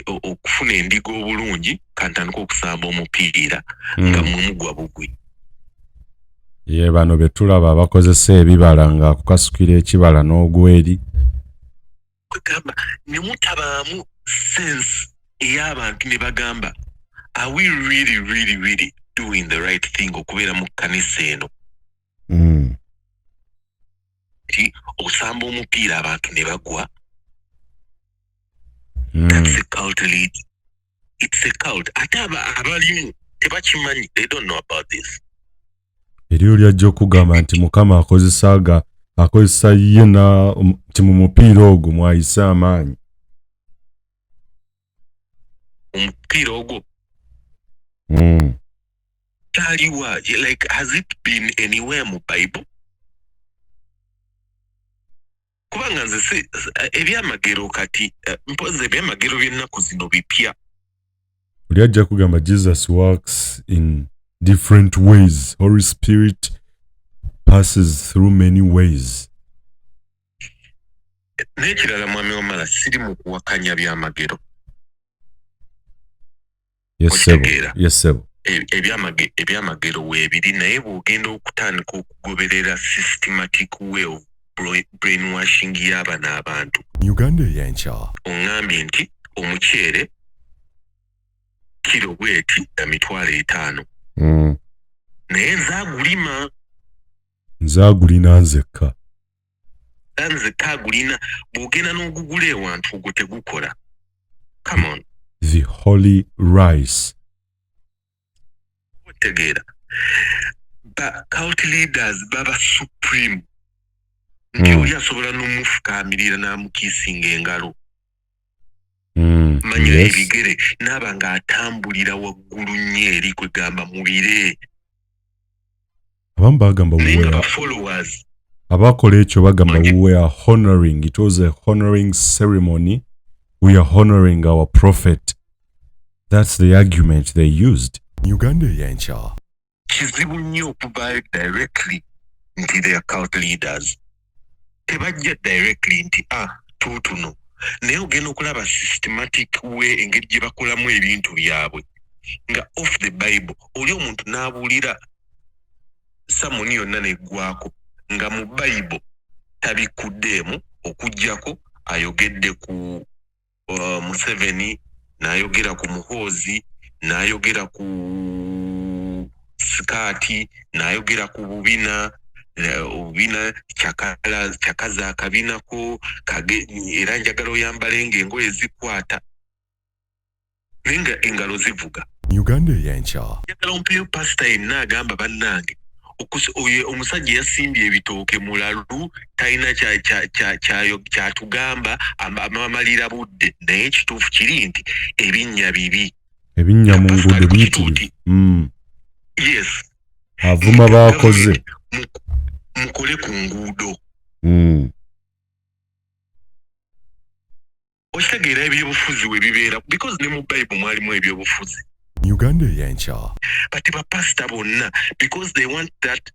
Okufuna endiga obulungi, kantandika okusamba omupiira nga mwe mugwa bugwi. Ye bano be tulaba abakozesa ebibala, ng'akukasukira ekibala n'ogweri. Kwegamba ne mutabaamu sense ey'abantu ne bagamba, "Are we really, really, really doing the right thing okubeera mu kkanisa eno?" Nti osamba omupiira, abantu ne bagwa. That's a cult lead. It's a cult. Ate abalimu tebakimanyi. They don't know about this. Eri oli ajja okugamba nti Mukama akozesa ga akozesa ye na nti mu mupiira ogwo mwayise amaanyi. Omupiira ogwo kyaliwa? Like, has it been anywhere mu Bible? Kubanga nze si ebyamagero kati, mpozi ebyamagero by'ennaku zino bipya. Oli ajja kugamba Jesus works in different ways, Holy Spirit passes through many ways. N'ekirala, mwami Wamala, siri mu kuwakanya byamagero. Yes, ssebo. Okitegeera? Yes, ssebo. Ebyamagero weebiri, naye bw'ogenda okutandika okugoberera systematic way of brainwashing y'abano abantu. Uganda Eyenkya. Oŋŋambye nti omuceere kiro bweti na 50,000, naye nze agulima. Nze agulina nzekka. Era nzekka agulina. Bw'ogenda n'ogugula ewantu, ogwo tegukola. Come on. The holy rice. Otegeera, ba cult leaders baba supreme nti oli asobola n'omufukaamirira n'amukiisinga engalo, manya ebigere, naaba ng'atambulira waggulu nnyo eri, kwegamba mu bire. Abamu bagamba naye nga we ba followers abakola ekyo bagamba Wangi. we are honoring, it was a honoring ceremony, we are honoring our prophet. That's the argument they used. Uganda Eyenkya. Kizibu nnyo okuvaayo directly nti they are cult leaders. Tebajja directly nti ah, tuutuno, naye ogenda okulaba systematic way, engeri gye bakolamu ebintu byabwe nga off the Bible. Oli omuntu n'abuulira sermon yonna neggwako nga mu Bible tabikuddeemu, okugjako ayogedde ku Museveni, n'ayogera ku Muhoozi, n'ayogera ku sikaati, n'ayogera ku bubina, obubina kyakala kyakaza akabinako kage, era njagala oyambale ng'engoye zikwata, naye nga engalo zivuga. Uganda Eyenkya. Njagala ompeyo pasita yenna agamba, "Bannange, oyo omusajja yasimbye ebitooke mulalu, talina kyatugamba, amamalira budde." Naye ekituufu kiri nti ebinnya bibi. Ebinnya mu Pastor nguudo ali ku biyitirivu. kituuti. Yes. Avuma baakoze. Mukole ku nguudo. Okitegeera, ebyobufuzi we bibeera, because ne mu Bible mwalimu ebyobufuzi. Uganda Eyenkya. But bapasita bonna, because they want that,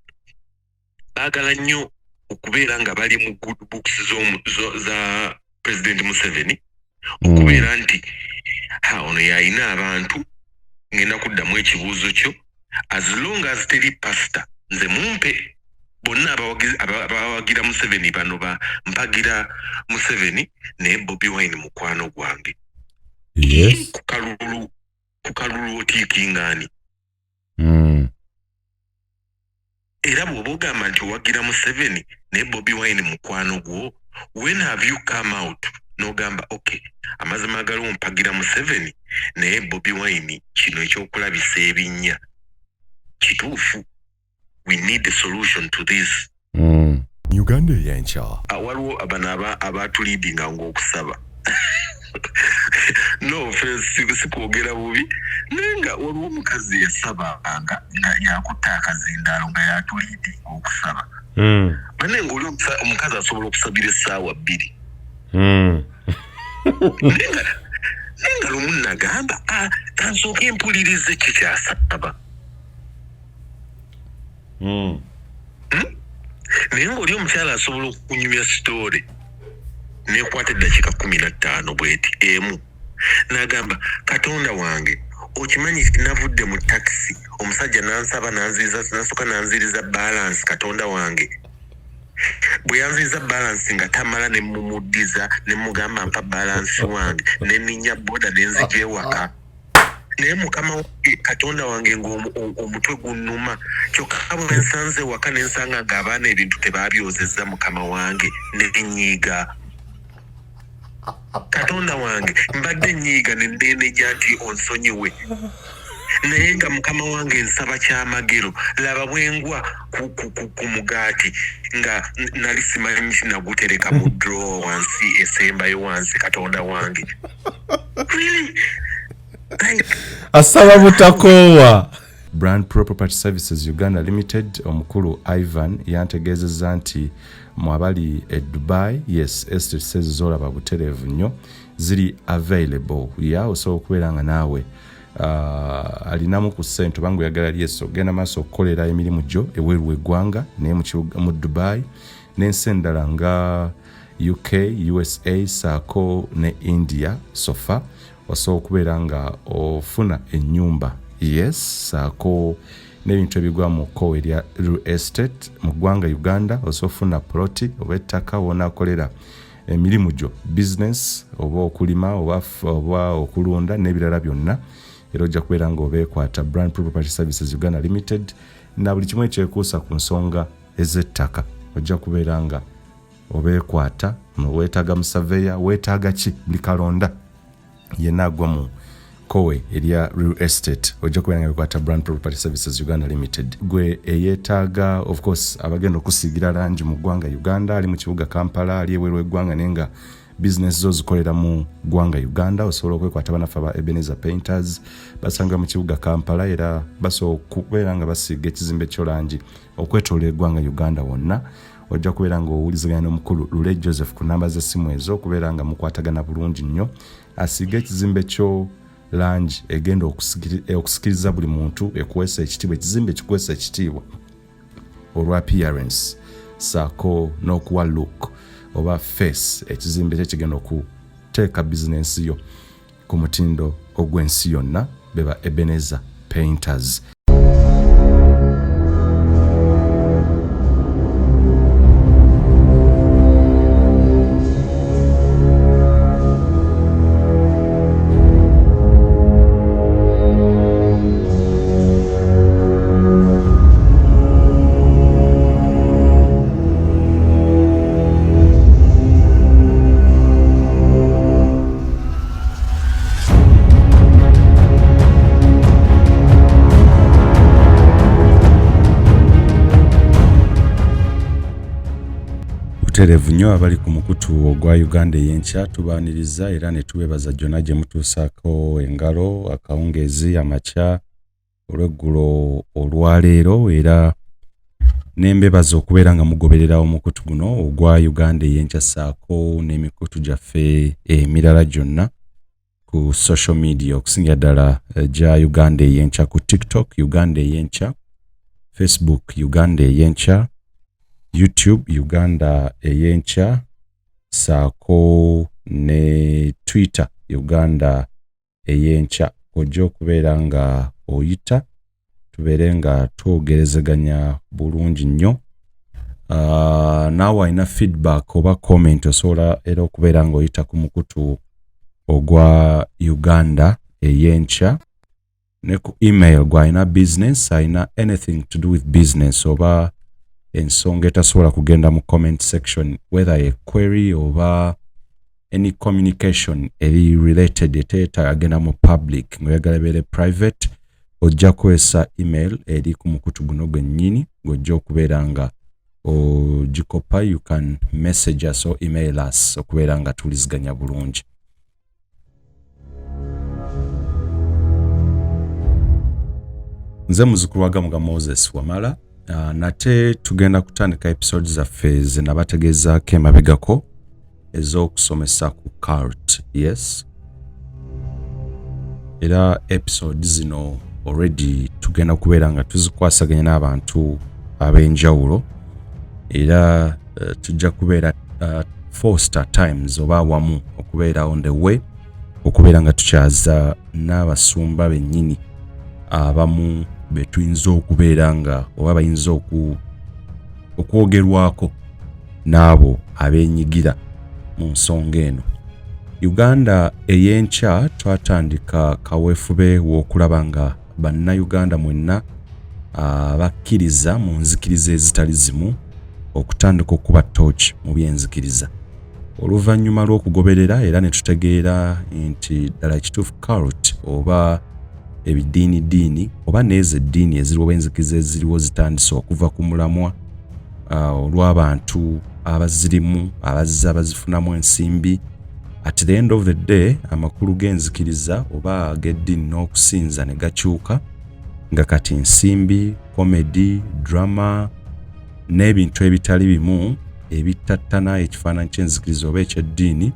baagala nnyo okubeera nga bali mu good books za President Museveni, okubeera nti ha, ono yalina abantu. Ngenda kuddamu ekibuuzo kyo. As long as teri pasita, nze mumpe bonna abawagira Museveni, bano ba mpagira Museveni, naye Bobi Wine mukwano gwange. Ku kalulu otiikingaani? Era bw'oba ogamba nti owagira Museveni naye Bobi Wine mukwano gwo, when have you come out n'ogamba, "Okay, amazima agaliwo, mpagira Museveni, naye Bobi Wine kino ekyokulabisa ebinnya kituufu, we need a solution to this"? Uganda Eyenkya. Ah, waliwo bano abatuleadinga ng'okusaba, no offense, sikwogera bubi, naye nga waliwo omukazi yasabanga nga yakutta akazindaalo nga yatuleadinga okusaba. Bane nga oli omukazi asobola okusabira essaawa 2. Naye nga lumu nagamba, "Ah, kansooke mpulirize ki kyasaba." Naye ng'oli omukyala asobola okunyumya story nekwata eddakiika 15 bweti emu. N'agamba, "Katonda wange, okimanyi nti navudde mu takisi, omusajja nansaba, nanziriza, nasooka nanziriza balance. Katonda wange, bwe yanziriza balance nga tamala, ne mumuddiza ne mugamba mpa balance wange, ne ninnya boda ne nzija ewaka. Naye Mukama wange, Katonda wange, ng'omutwe gunnuma. Kyokka bwe nsanze ewaka ne nsanga ng'abaana ebintu tebabyozezza, Mukama wange, ne nyiiga. Katonda wange, mbadde nyiiga ne neenenya nti onsonyiwe, naye nga Mukama wange nsaba kyamagero. Laba bwengwa ku mugaati nga nali simanyi nti nagutereka mu drawer wansi, esembayo wansi. Katonda wange, really, like." Asaba butakoowa. Brand Pro Property Services Uganda Limited, omukulu Ivan yantegeezezza nti mu abali e Dubai, yes, estates ezo zolaba butereevu nnyo ziri available. Ya, osobola okubeera nga naawe alinamu ku ssente obanga oyagala lyeso ogenda maaso okukolera emirimu gyo ebweru w'eggwanga, naye mu Dubai n'ensi endala nga UK, USA saako ne India, so far osobola okubeera nga ofuna ennyumba, yes, saako n'ebintu ebigwa mu kkowe erya real estate mu ggwanga Uganda. Osobola ofuna ploti oba ettaka wonaakolera emirimu gyo, business oba okulima oba okulunda n'ebirala byonna. Era ojja kubeera nga obeekwata Brand Pro Property Services Uganda Limited na buli kimu ekyekuusa ku nsonga ez'ettaka. Ojja kubeera nga obeekwata. Weetaaga musaveya, weetaaga ki, buli kalonda yenna agwa mu kowe erya real estate, ojja kubeera nga bikwata Brand Property Services Uganda Limited. Gwe eyeetaaga, of course, abagenda okusiigira langi mu ggwanga Uganda, ali mu kibuga Kampala, ali ebweru w'eggwanga naye nga bizinesi zo zikolera mu ggwanga Uganda, osobola okwekwata banaffe aba Ebenezer Painters. Basanga mu kibuga Kampala, era basobola okubeera nga basiiga ekizimbe kyo langi okwetoola eggwanga Uganda wonna. Ojja kubeera nga owuliziganya n'omukulu Lule Joseph ku namba z'essimu ezo, okubeera nga mukwatagana bulungi nnyo, asiige ekizimbe kyo langi egenda okusikiriza buli muntu, ekuweesa ekitiibwa, ekizimbe kikuweesa ekitiibwa olwa appearance saako n'okuwa look oba face ekizimbe kye kigenda okuteeka bizinensi yo ku mutindo ogw'ensi yonna. Beba Ebenezer Painters. Butereevu nnyo, abali ku mukutu ogwa Uganda Ey'enkya tubaaniriza era ne tubeebaza gyonna gye mutuusaako engalo akawungeezi, amakya, olweggulo, olwaleero, era nembebaza okubeera nga mugoberera omukutu guno ogwa Uganda Ey'enkya saako n'emikutu gyaffe emirala gyonna ku social media, okusingira ddala gya Uganda Ey'enkya ku TikTok, Uganda Ey'enkya Facebook, Uganda Ey'enkya YouTube, Uganda Ey'enkya saako ne Twitter, Uganda Ey'enkya. Ojja okubeera nga oyita tubeere nga twogerezeganya bulungi nnyo. Naawe alina feedback oba comment, osobola era okubeera nga oyita ku mukutu ogwa Uganda Ey'enkya ne ku email. Gwalina business, alina anything to do with business oba ensonga etasobola kugenda mu comment section, whether a query oba any communication eri related eteetagenda mu public, ng'oyagala ebeere private, ojja kukozesa email eri ku mukutu guno gwennyini ng'ojja okubeera nga ogikopa. You can message us or email us okubeera nga tuwuliziganya bulungi. Nze muzukulu wa Gamuga Moses Wamala. Nate tugenda kutandika episode zaffe zenabategeezaako emabegako ez'okusomesa ku cult. Yes, era episode zino already tugenda kubeera nga tuzikwasaganya n'abantu ab'enjawulo, era tujja kubeera foster times oba awamu okubeera on the way. Okubeera nga tukyaza n'abasumba bennyini abamu be tuyinza okubeera nga oba bayinza okwogerwako n'abo abeenyigira mu nsonga eno. Uganda ey'enkya twatandika kaweefube w'okulaba nga Bannayuganda mwenna abakkiriza mu nzikiriza ezitali zimu okutandika okuba tooki mu by'enzikiriza. Oluvannyuma lw'okugoberera era ne tutegeera nti ddala ekituufu cult oba ebidiinidiini oba n'ezo eddiini eziriwo oba enzikiriza eziriwo zitandise okuva ku mulamwa olw'abantu abazirimu abazze abazifunamu ensimbi. At the end of the day, amakulu g'enzikiriza oba ag'eddiini n'okusinza ne gakyuka nga kati nsimbi, comedy, drama n'ebintu ebitali bimu ebittattana ekifaananyi ky'enzikiriza oba eky'eddiini.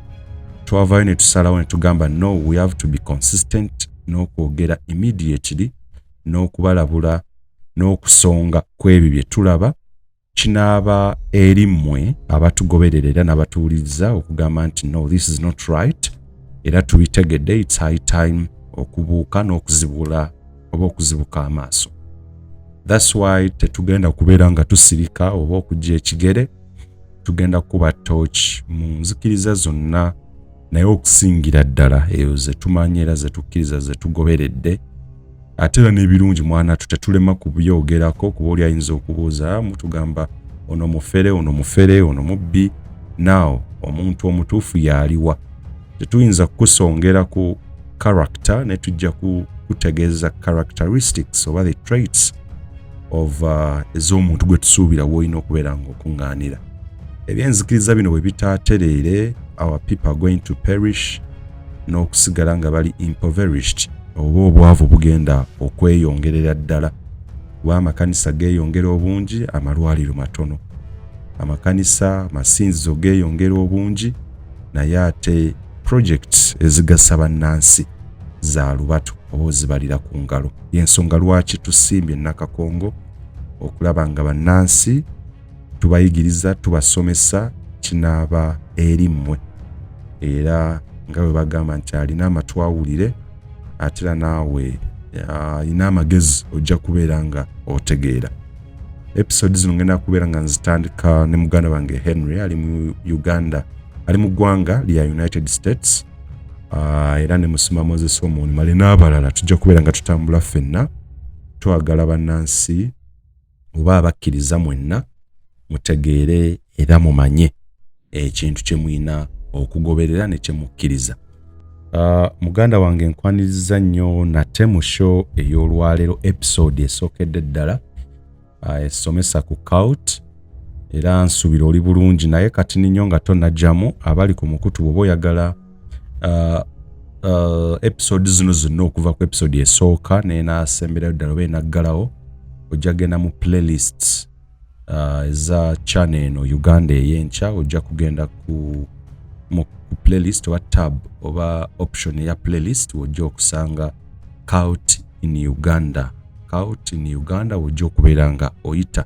Twavaayo ne tusalawo ne tugamba, no, we have to be consistent n'okwogera immediately n'okubalabula n'okusonga ku ebyo bye tulaba. Kinaaba eri mmwe abatugoberera era n'abatuwuliriza okugamba nti, no, this is not right, era tubitegedde, it's high time okubuuka n'okuzibula oba okuzibuka amaaso. That's why tetugenda kubeera nga tusirika oba okujja ekigere. Tugenda kuba torch mu nzikiriza zonna, naye okusingira ddala eyo ze tumanyi era ze tukkiriza, ze tugoberedde. Ate era n'ebirungi, mwanatu, tetulema kubyogerako, kuba oli ayinza okubuuza, mutugamba ono mufere, ono mufere, ono mubbi. Now omuntu omutuufu yaaliwa? Tetuyinza kukusongera ku character ne tujja kutegeeza characteristics oba the traits of ez'omuntu gwe tusuubira w'olina okubeera ng'okuŋŋaanira. Ebyenzikiriza bino bwe bitaatereere, our people are going to perish n'okusigala nga bali impoverished oba obwavu bugenda okweyongerera ddala, kuba amakanisa geeyongera obungi, amalwaliro matono. Amakanisa, amasinzizo geeyongera obungi, naye ate projects ezigasa bannansi za lubatu oba ozibalira ku ngalo. Yensonga lwaki tusimbye Nakakongo okulaba nga bannansi tubayigiriza, tubasomesa. Kinaaba eri mmwe, era nga bwe bagamba nti alina amatu awulire, ate era naawe alina amagezi ojja kubeera nga otegeera. Episode zino ngenda kubeera nga nzitandika ne muganda wange Henry, ali mu Uganda, ali mu ggwanga lya United States, era ne Musuma Moses Omoni Male n'abalala. Tujja kubeera nga tutambula ffenna. Twagala bannansi oba abakkiriza mwenna mutegeere era mumanye ekintu kye mulina okugoberera ne kyemukkiriza. Muganda wange, nkwaniriza nnyo nate mu show ey'olwaleero, episode esookedde ddala esomesa ku cult, era nsuubira oli bulungi. Naye kati ninyo nga tonajjamu, abali ku mukutu, bw'oba oyagala episode zino zonna okuva ku episode esooka n'enaasemberayo ddala oba enaggalawo, ojja genda mu playlists eza channel eno Uganda Ey'enkya. Ojja kugenda ku playlist oba tab oba option eya playlist, wojja okusanga Cult in Uganda. Cult in Uganda wojja okubeera nga oyita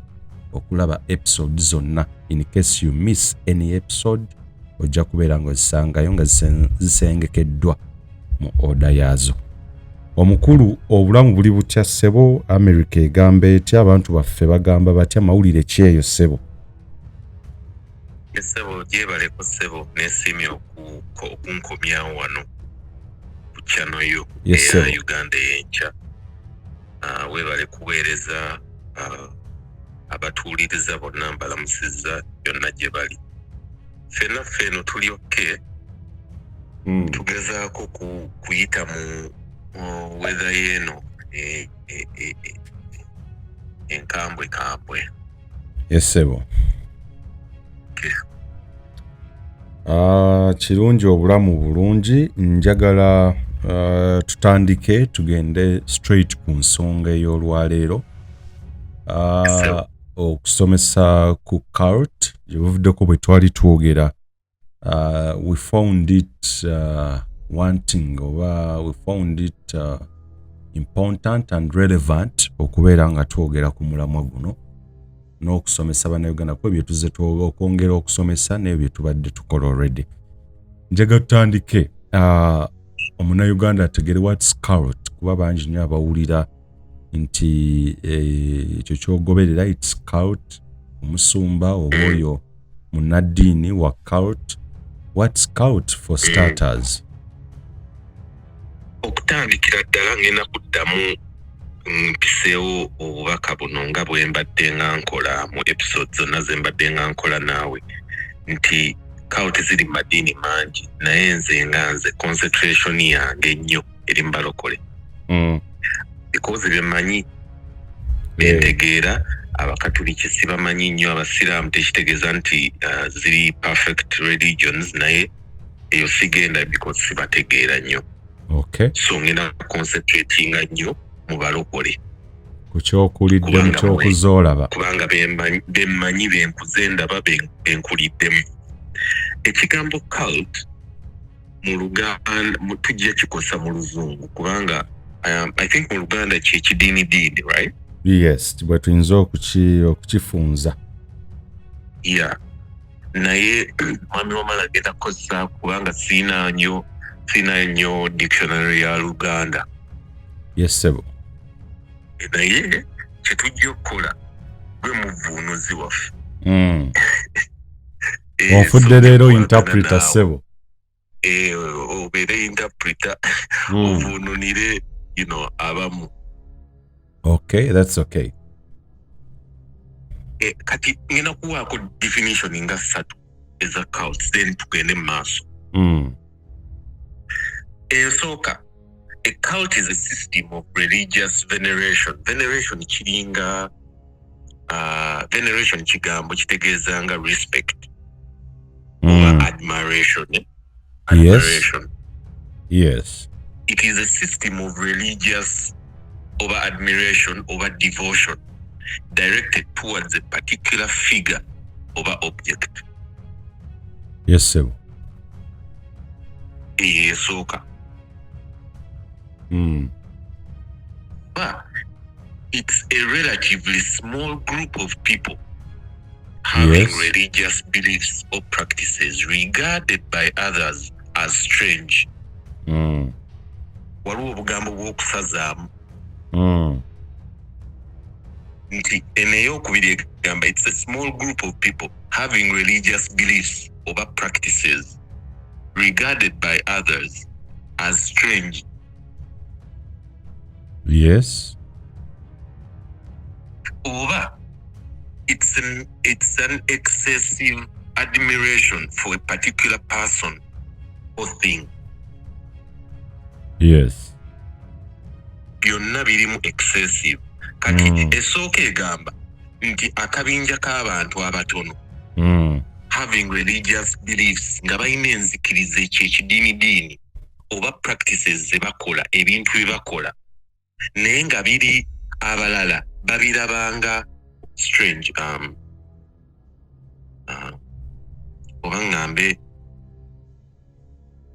okulaba episode zonna. In case you miss any episode, ojja kubeera nga ozisangayo nga zisengekeddwa mu order yaazo. Omukulu, obulamu buli butya, ssebo? America egamba etya? Abantu baffe bagamba batya? Mawulire kyeyo, ssebo? Ssebo, gyebaleko, ssebo. Nesiimye okunkomyawo wano ku channel yo eya Uganda Eyenkya. Weebale kuweereza. Abatuwuliriza bonna mbalamusizza yonna gye bali. Ffenna ffe eno tuli okay. Tugezaako kuyita mu weather yeeno enkambwe kambwe. Yes, ssebo. Kirungi, obulamu bulungi. Njagala tutandike, tugende straight ku nsonga ey'olwaleero, okusomesa ku cult. Gye buvuddeko bwe twali twogera, we found it wanting oba we found it important and relevant okubeera nga twogera ku mulamwa guno n'okusomesa Bannayuganda kuba bye tuzze okwongera okusomesa n'ebyo bye tubadde tukola already. Njagala tutandike. Omunnayuganda ategere what's cult, kuba bangi nnyo abawulira nti ekyo kyogoberera it's cult, omusumba oba oyo munnaddiini wa cult. What's cult for starters? Okutandikira ddala, ngenda kuddamu mpiseewo obubaka buno nga bwe mbadde nga nkola mu episode zonna ze mbadde nga nkola naawe, nti cult ziri mu madiini mangi, naye nze nga nze concentration yange ennyo eri mu balokole because byemanyi bentegeera. Abakatuliki sibamanyi nnyo, abasiraamu tekitegeeza nti ziri perfect religions, naye eyo sigenda because sibategeera nnyo. So ngenda concentratinga nnyo mu balokole. Ku kyokuliddemu, kyokuzoolaba. Kubanga bemmanyi, benkuze ndaba, benkuliddemu. Ekigambo cult mu Luganda tujja kikosa mu Luzungu kubanga I think mu Luganda kyekidiinidiini, right? Yes, bwe tuyinza okukifunza. Yeah, naye mwami Wamala, agenda kukozesa kubanga siina nnyo dictionary ya Luganda. Yes, ssebo. Naye kyetujja okukola, gwe muvuunuzi waffe. Onfudde So leero tukolagana interpreter. naawe. Ssebo. Obeere interpreter, ovuununire abamu. Okay, that's okay. Kati ngenda kuwaako definition nga ssatu eza cults, then tugende mu maaso. Ensooka, a cult is a system of religious veneration. Veneration kiringa veneration kigambo kitegeeza nga respect oba admiration, eh? Admiration. It is a system of religious over admiration over devotion directed towards a particular figure over object. Yes, ssebo. Eyo esooka. But it's a relatively small group of people having religious beliefs or practices regarded by others as strange. Waliwo obugambo bw'okusazaamu nti eno eyokubiri egamba it's a small group of people having religious beliefs oba practices regarded by others as strange. Oba it's an excessive admiration for a particular person or thing. Byonna birimu excessive. Kati esooka egamba nti akabinja k'abantu abatono having religious beliefs, nga balina enzikiriza, ekyo ekidiinidiini, oba practices ze bakola, ebintu bye bakola, naye nga biri abalala babirabanga strange, oba ŋŋambe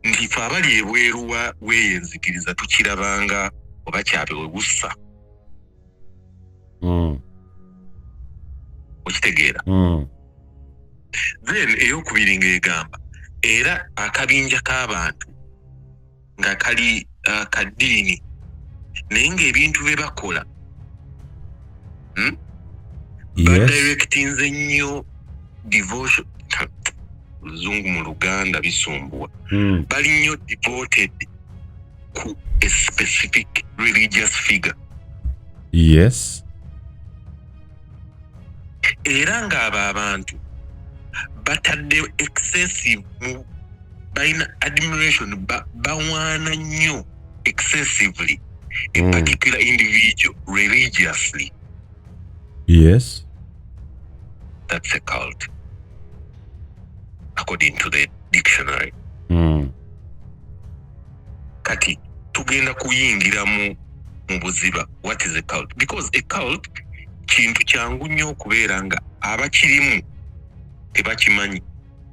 nti fe abali ebweru weeyo enzikiriza tukirabanga oba kyabewussa. Okitegeera? Then eyokubiri ng'egamba era akabinja k'abantu nga kali kaddiini, naye ng'ebintu bye bakola badirectinze nnyo devotion. Luzungu mu Luganda bisumbuwa. Bali nnyo devoted ku a specific religious figure. Era ng'abo abantu batadde excessive mu balina admiration, bawaana nnyo excessively a particular individual religiously. That's a cult according to the dictionary. Kati tugenda kuyingira mu buziba, what is a cult? Because a cult kintu kyangu nnyo okubeera nga abakirimu tebakimanyi,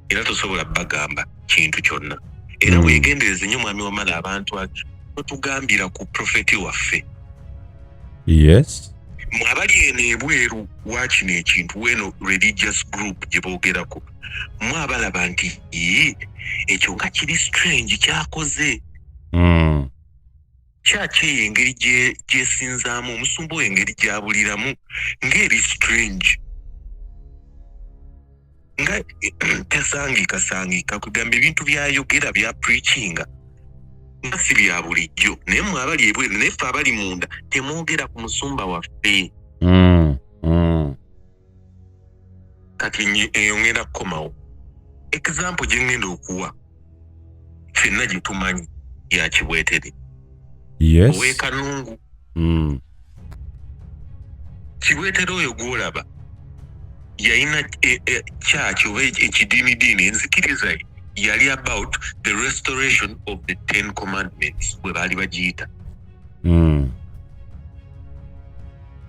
era tosobola bagamba kintu kyonna. Era weegendereze nnyo, mwami Wamala, abantu totugambira ku profeti waffe. Mwe abali eno ebweru wa kino ekintu, weeno religious group gye boogerako, mwe abalaba nti, "Ee, ekyo nga kiri strange kyakoze." Church eyo engeri gyesinzaamu omusumba oyo, engeri gyabuliramu ng'eri strange, nga tesangika sangika, kugamba ebintu byayogera bya preachinga nga si bya bulijjo. Naye mwe abali ebweru, naye ffe abali munda temwogera ku musumba waffe. Kati eyo ngenda kukomawo. Example gye ngenda okuwa ffenna gye tumanyi ya Kibwetere ow'ekanungu. Kibwetere oyo gw'olaba yalina church oba ekidiinidiini, enzikiriza ye yali about the restoration of the Ten Commandments, bwe baali bagiyita.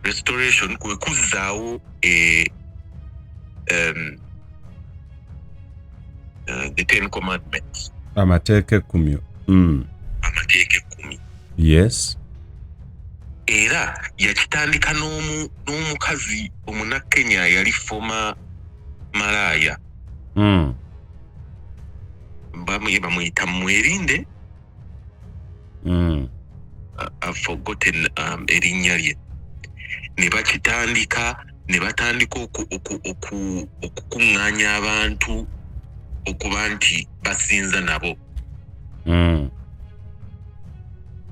Restoration kwe kuzzaawo the Ten Commandments. Amateeka 10. Amateeka 10. Era yakitandika n'omukazi omunakenya yali former malaaya. Bamuyita Mwerinde. I've forgotten erinnya lye. Ne bakitandika, ne batandika okukuŋŋaanya abantu okuba nti basinza nabo.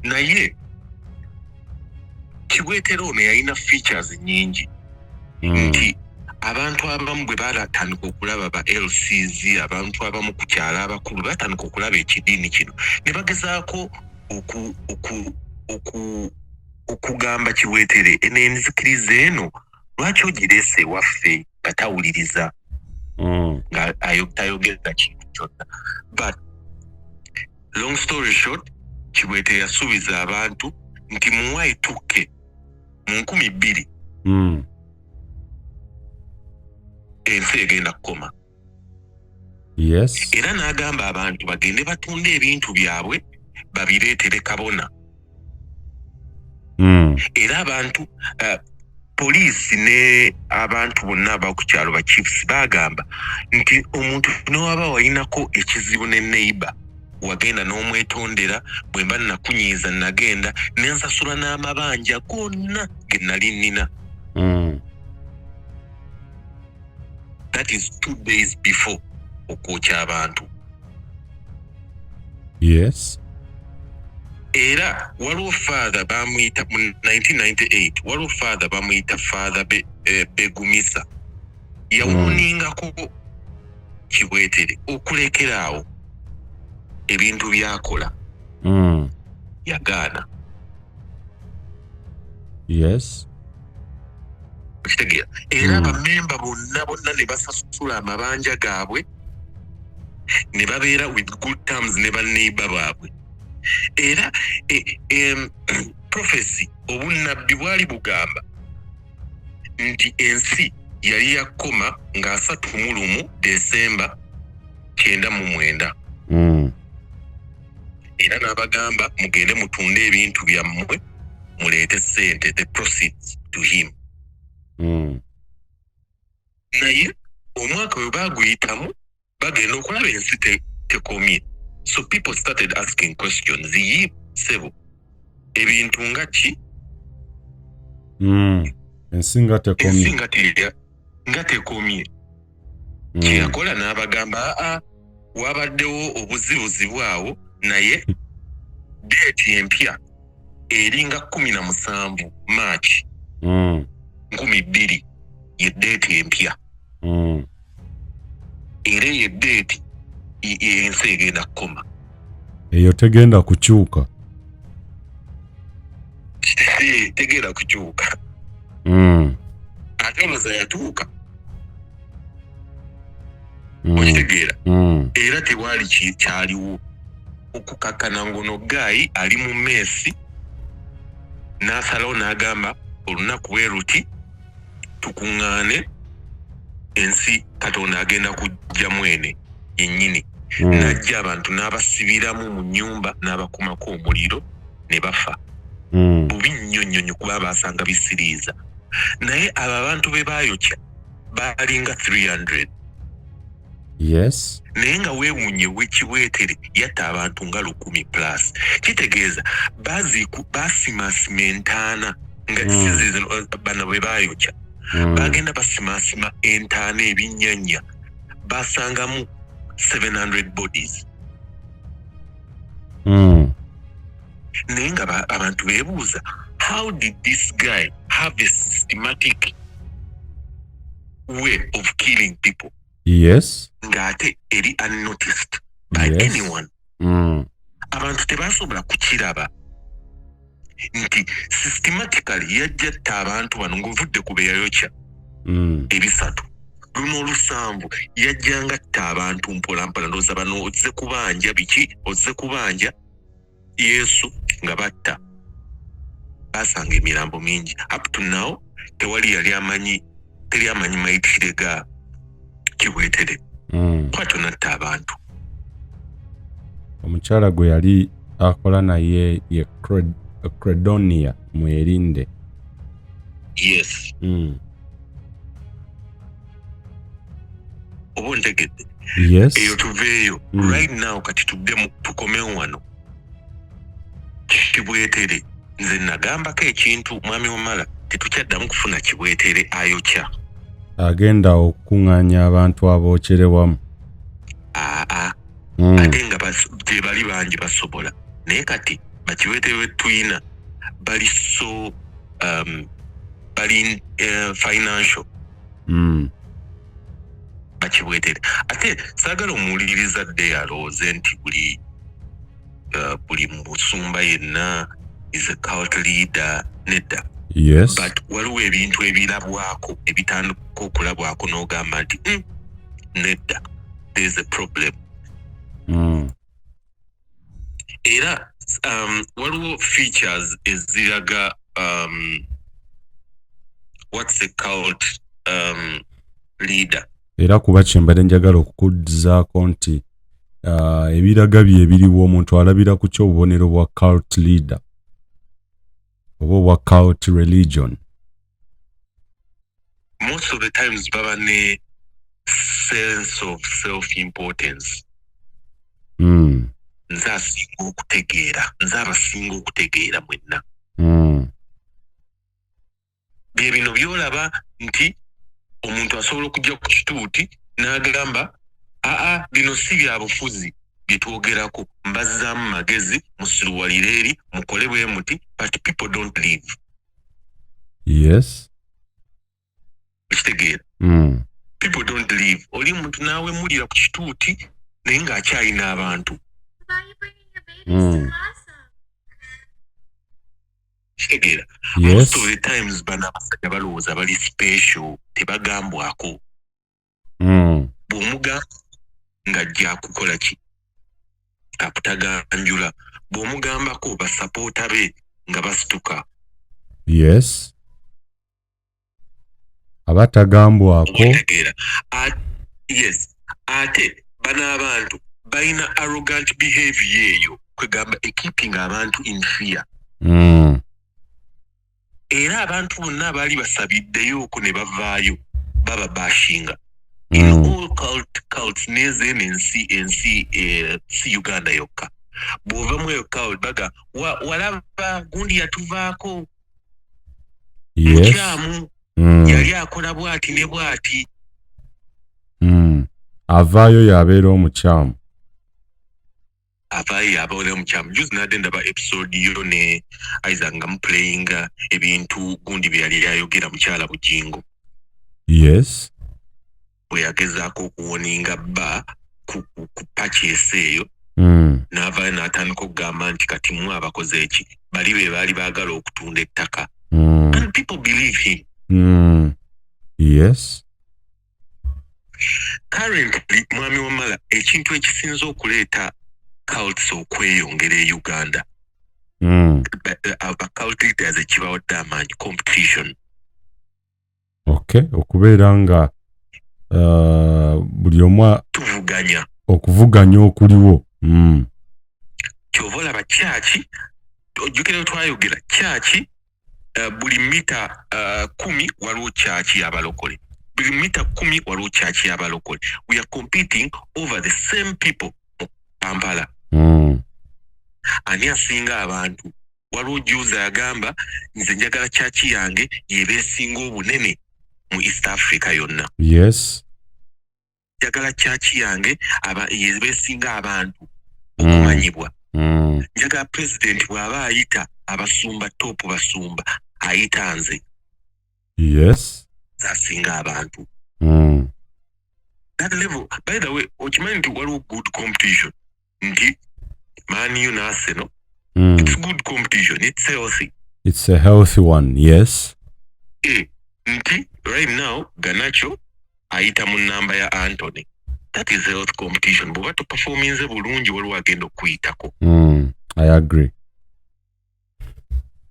Naye Kibwetere ono yalina features nnyingi nti abantu abamu bwe baatandika okulaba ba LCs, abantu abamu ku kyalo abakulu batandika okulaba ekidiini kino ne bagezaako okugamba Kibwetere, eno enzikiriza eno lwaki ogireese ewaffe, nga tawuliriza, nga tayogera kintu kyonna. But long story short, Kibwetere yasuubiza abantu nti mu Y2K mu 2000 ensi egenda kukoma. Era n'agamba abantu bagende batunde ebintu byabwe babireetere kabona. Era abantu, poliisi ne abantu bonna abaku kyalo, ba chiefs, bagamba nti omuntu newaba walinako ekizibu ne neighbor, wagenda n'omwetondera, bwe mba nakunyiiza nagenda nensasula n'amabanja gonna ge nali nnina. That is 2 days before okwokya abantu. Era waliwo father bamuyita, mu 1998 waliwo father bamuyita Father Begumisa, yawarningako Kibwetere okulekera awo ebintu byakola. Yagaana. Okitegeera? Era bamemba bonna bonna ne basasula amabanja gaabwe ne babeera with good terms ne baneighbor baabwe. Era prophecy, obunnabbi bwali bugamba nti ensi yali yakoma nga 31 Desemba 99. Era n'abagamba mugende mutunde ebintu byammwe muleete sente, the proceeds to him. Naye omwaka bwe baguyitamu, bagenda okulaba ensi tekomye. So people started asking questions, yi sebo, ebintu nga ki? Ensi nga ensi tekomye. Nga tekomye. Kyeyakola n'abagamba, aa, wabaddewo obuzibuzibu awo, naye date empya eringa 17 March 2000 ye date empya. Era eyo date ensi egenda kukoma. Eyo tegenda kukyuka. Tegenda kukyuka. Ate olowooza yatuuka? Okitegeera? Era tewaali kyaliwo okukakkana ngono guy ali mu mess, n'asalawo n'agamba olunaku bwe luti tukuŋŋaane, ensi Katonda agenda kujja mwene yennyini. N'ajja abantu n'abasibiramu mu nnyumba n'abakumako omuliro ne bafa. Bubi nnyo nnyo nnyo, kuba basanga bisiriiza. Naye abo abantu be baayokya baalinga 300. Yes. Naye nga weewuunye wekibwetere yatta abantu nga 1000 plus, kitegeeza basimasima entaana nga sizino bano bwe baayokya. Bagenda basimasima entaana, ebinnyanya, basangamu 700 bodies. Naye nga abantu beebuuza, how did this guy have a systematic way of killing people ng'ate eri unnoticed by anyone? Abantu tebasobola kukiraba nti systematically yajja atta abantu bano ng'ovudde ku be yayokya ebisatu, luno olusanvu yajjanga atta abantu mpolampola. Ndowooza bano ozze kubanja biki, ozze kubanja Yesu, nga batta, basanga emirambo mingi. Up to now tewali yali amanyi, teri amanyi mayitire ga Kibwetere. Kwatyo natta abantu. Omukyala gwe yali akola naye ye Credonia Mwerinde. Yes. Oba ontegedde? Yes. Eyo tuveeyo. Right now kati tuddemu tukomewo wano Kibwetere. Nze nagambako ekintu, mwami Wamala, tetukyaddamu kufuna Kibwetere ayokya. Agenda okukuŋŋaanya abantu abookere wamu. Aa. Ate nga gye bali bangi basobola, naye kati bakibwetere be tuyina bali so bali financial. Bakibwetere, ate saagala omuwuliriza dde alowooze nti buli musumba yenna is a cult leader. Nedda. But waliwo ebintu ebirabwako, ebitandika okulabwako n'ogamba nti, nedda, there is a problem." Era waliwo features eziraga what's a cult leader. Era kuba kyembadde njagala okukuddizaako nti ebiraga bye ebiriwo, omuntu alabira ku kyobubonero bwa cult leader oba obwa cult religion. Most of the times baba ne sense of self importance. Nze asinga okutegeera, nze abasinga okutegeera mwenna. Bye bino byolaba nti omuntu asobola okujja ku kituuti n'agamba, "Aa, bino si bya bufuzi bye twogerako, mbazzaamu magezi, musiruwalire eri, mukole bwe muti," but people don't leave. Okitegeera? People don't leave. Oli muntu naawemulira ku kituuti naye ng'akyalina abantu. Kitegeera? Yes. Most of the times bano abasajja balowooza bali special, tebagambwako. Bw'omugamba ng'ajja kukola ki, akutaganjula. Bw'omugambako, basapoota be nga basituka. Yes, aba tagambwako. Okitegeera? Yes, ate bano abantu balina arrogant behavior eyo, kwegamba ekeeping abantu in fear. Era abantu bonna abaali basabiddeyo okwo ne bavaayo baba bashinga in all cults nezeeno ensi, si Uganda yokka. Bw'ovamu eyo cult baga walaba gundi yatuvaako, mukyamu, yali akola bw'ati ne bw'ati. Avaayo yabeera omukyamu. Avaayo yabeera omukyamu. Juzi nadde ndaba episode yo ne Isaac nga muplayinga ebintu gundi bye yali ayogera, mukyala Bugingo, bwe yagezaako okuwarninga bba ku purchase eyo. N'avaayo n'atandika okugamba nti kati mmwe abakoze eki, bali be baali baagala okutunda ettaka. And people believe him. Currently, mwami Wamala, ekintu ekisinza okuleeta cults okweyongera e Uganda, aba cult leaders ekibawadde amaanyi, competition. Okay, okubeera nga buli omu tuvuganya. Okuvuganya okuliwo. Kyova olaba kyaki, ojjukira twayogera kyaki, buli mita 10 waliwo kyaki y'abalokole, buli Buli mita 10 waliwo church y'abalokole. We are competing over the same people mu Kampala. Ani asinga abantu? Waliwo juzi agamba, nze njagala church yange yeba esinga obunene mu East Africa yonna. Njagala church yange yeba esinga abantu okumanyibwa. Njagala president bw'aba ayita abasumba, top basumba, ayita nze. Asinga abantu. That level, by the way, okimanyi nti waliwo good competition, nti Man U ne Arsenal, it's good competition, it's healthy. It's a healthy one, yes. Nti right now Garnacho ayita mu namba ya Antony. That is health competition. Bw'oba toperforminze bulungi, waliwo agenda okuyitako. I agree.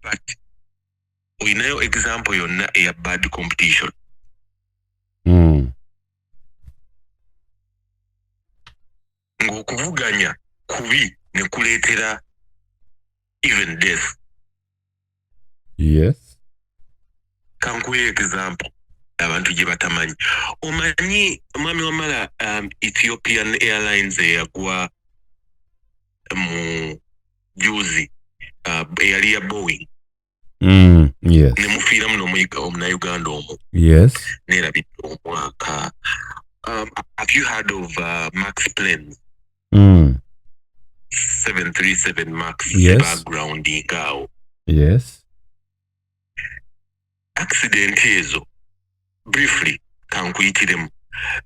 But olinayo example yonna eya bad competition? Ng'okuvuganya kubi ne kuleetera even death. Kankuwe example abantu gye batamanyi. Omanyi, mwami Wamala, Ethiopian Airlines eyagwa mu juzi, eyali ya Boeing, ne mufiiramu n'omunnayuganda omu? Yes. Neerabidde omwaka. Have you heard of Max planes? 737 Max. Yes. Backgrounding awo. Accident ezo, briefly kankuyitiremu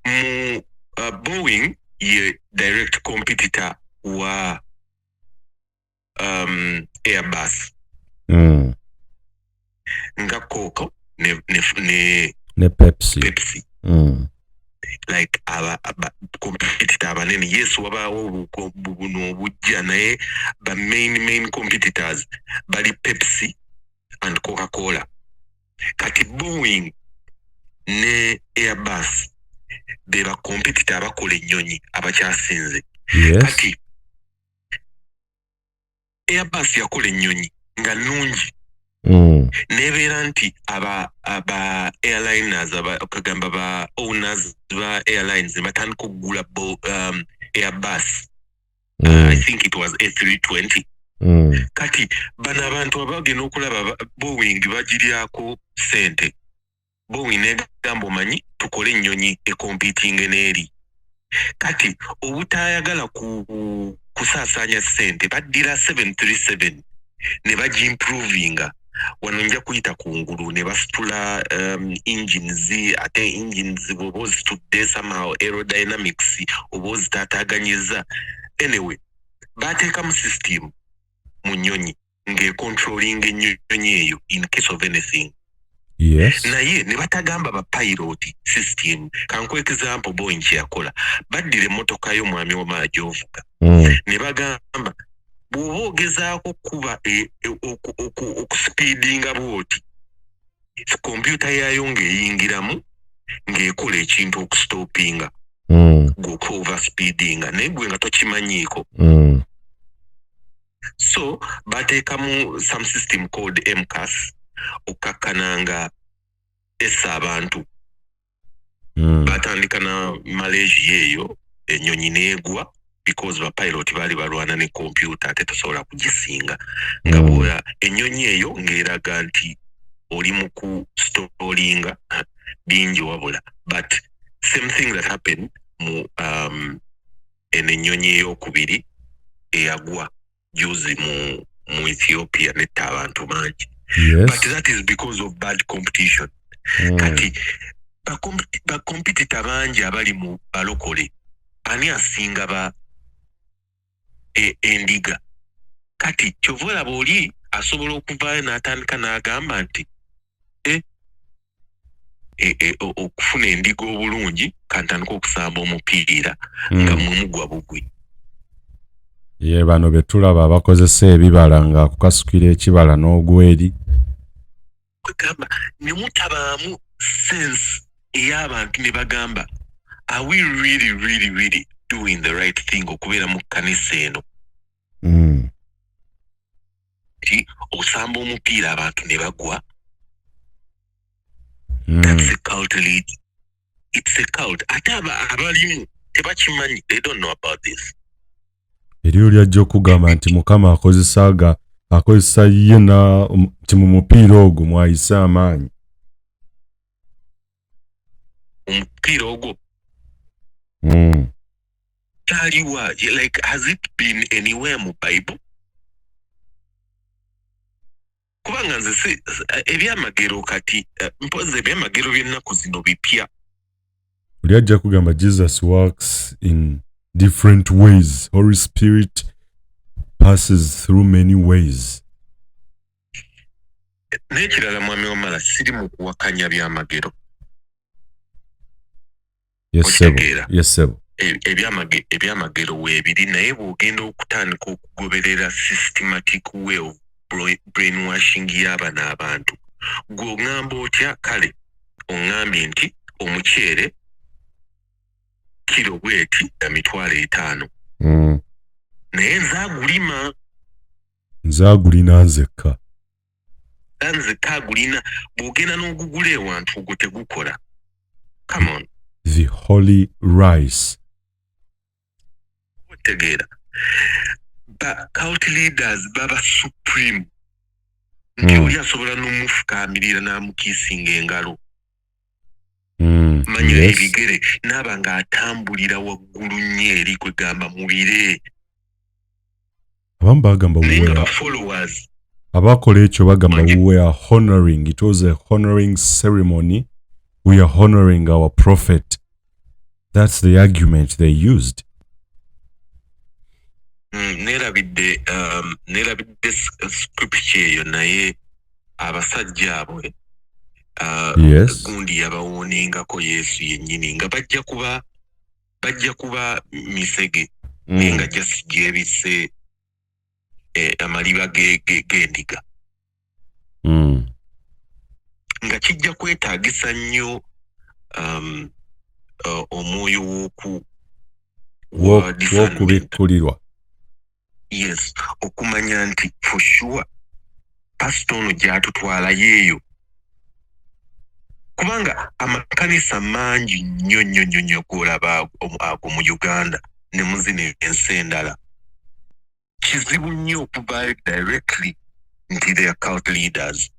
mu, Boeing ye direct competitor wa Airbus, nga Coke ne ne Pepsi. Pepsi. Like aba competitor abanene. Yes, wabaawo buno obujja, naye ba main competitors bali Pepsi and Coca Cola. Kati Boeing ne Airbus be ba competitor abakola ennyonyi abakyasinze. Kati Airbus yakola ennyonyi nga nnungi, nebeera nti aba airliners, okagamba ba owners ba airlines, ne batandika okugula Airbus. I think it was A320. Kati bano abantu abagenda okulaba Boeing bagiryako sente. Boeing negamba, omanyi, tukole ennyonyi ecompetinge n'eri. Kati obutayagala kusaasaanya sente, baddira 737 ne bagiimprovinga. Wano nja kuyita kungulu, ne basitula engines. Ate engines bw'oba ozitudde, somehow aerodynamics oba ozitaataaganyiza. Anyway, bateekamu system mu nnyonyi ng'econtrollinga ennyonyi eyo in case of anything. Naye ne batagamba bapilot system. Kankuwa example Boeing kyeyakola. Baddira emmotoka yo, mwami Wamala, gy'ovuga, ne bagamba bw'oba ogezaako kuba okuspeedinga bw'oti, kompyuta yaayo ng'eyingiramu ng'ekola ekintu okustoppinga gwe overspeedinga, naye gwe nga tokimanyiiko. So bateekamu some system called MCAS okukkakkana nga essa abantu. Batandika na Malaysia eyo, ennyonyi n'egwa because bapilot baali balwana ne kompyuta, ate tosobola kugisinga nga bwola ennyonyi eyo ng'eraga nti oli mu kustallinga bingi wabula. But same thing that happened mu eno ennyonyi eyokubiri eyagwa juzi mu Ethiopia netta abantu bangi. But that is because of bad competition. Kati bacompetitor bangi abali mu balokole. Ani asinga ba endiga? Kati kyova olaba oli asobola okuvaayo n'atandika n'agamba nti okufuna endiga obulungi, kantandika okusamba omupiira nga mwe mugwa bugwi. Ye bano be tulaba abakozesa ebibala, ng'akukasukira ekibala n'ogweri. Kwegamba ne mutabaamu sense ey'abantu, ne bagamba, are we really, really, really doing the right thing okubeera mu kkanisa eno? Nti osamba omupiira abantu ne bagwa. That's a cult lead. It's a cult. Ate abalimu tebakimanyi, they don't know about this. Eri oli ajja okugamba nti Mukama akozesa ga akozesa ye na nti mu mupiira ogwo mwayise amaanyi. Omupiira ogwo kyaliwa? Like, has it been anywhere mu Bible? Kubanga nze si ebyamagero kati, mpozi ebyamagero by'ennaku zino bipya. Oli ajja kugamba Jesus works in different ways, Holy Spirit passes through many ways. N'ekirala, mwami Wamala, siri mu kuwakanya byamagero. Yes sebo. Okitegeera? Yes sebo. Ebyamagero weebiri, naye bw'ogenda okutandika okugoberera systematic way of brainwashing y'abano abantu, gwe oŋŋamba otya? Kale oŋŋambye nti omuceere kiro bweti na 50,000, naye nze agulima. Nze agulina nzekka. Era nzekka agulina. Bw'ogenda n'ogugula ewantu, ogwo tegukola. Come on. The holy rice. Otegeera, ba cult leaders baba supreme nti oli asobola n'omufukaamirira n'amukiisinga engalo, manya ebigere, naaba ng'atambulira waggulu nnyo eri, kwegamba mu bire. Abamu bagamba naye nga we ba followers abakola ekyo bagamba Manyi. we are honoring, it was a honoring ceremony, we are honoring our prophet. That's the argument they used. Neerabidde scripture eyo, naye abasajja abo gundi yabawooningako Yesu yennyini nga bajja kuba misege, naye nga just gyebisse amaliba g'endiga. Nga kijja kwetaagisa nnyo omwoyo w'oku wa discernment. W'okubikkulirwa. Yes, okumanya nti for sure pasita ono gy'atutwala yeeyo, kubanga amakanisa mangi nnyo nnyo nnyo nnyo g'olaba ago mu Uganda ne mu zino ensi endala. Kizibu nnyo okuvaayo directly nti they are cult leaders.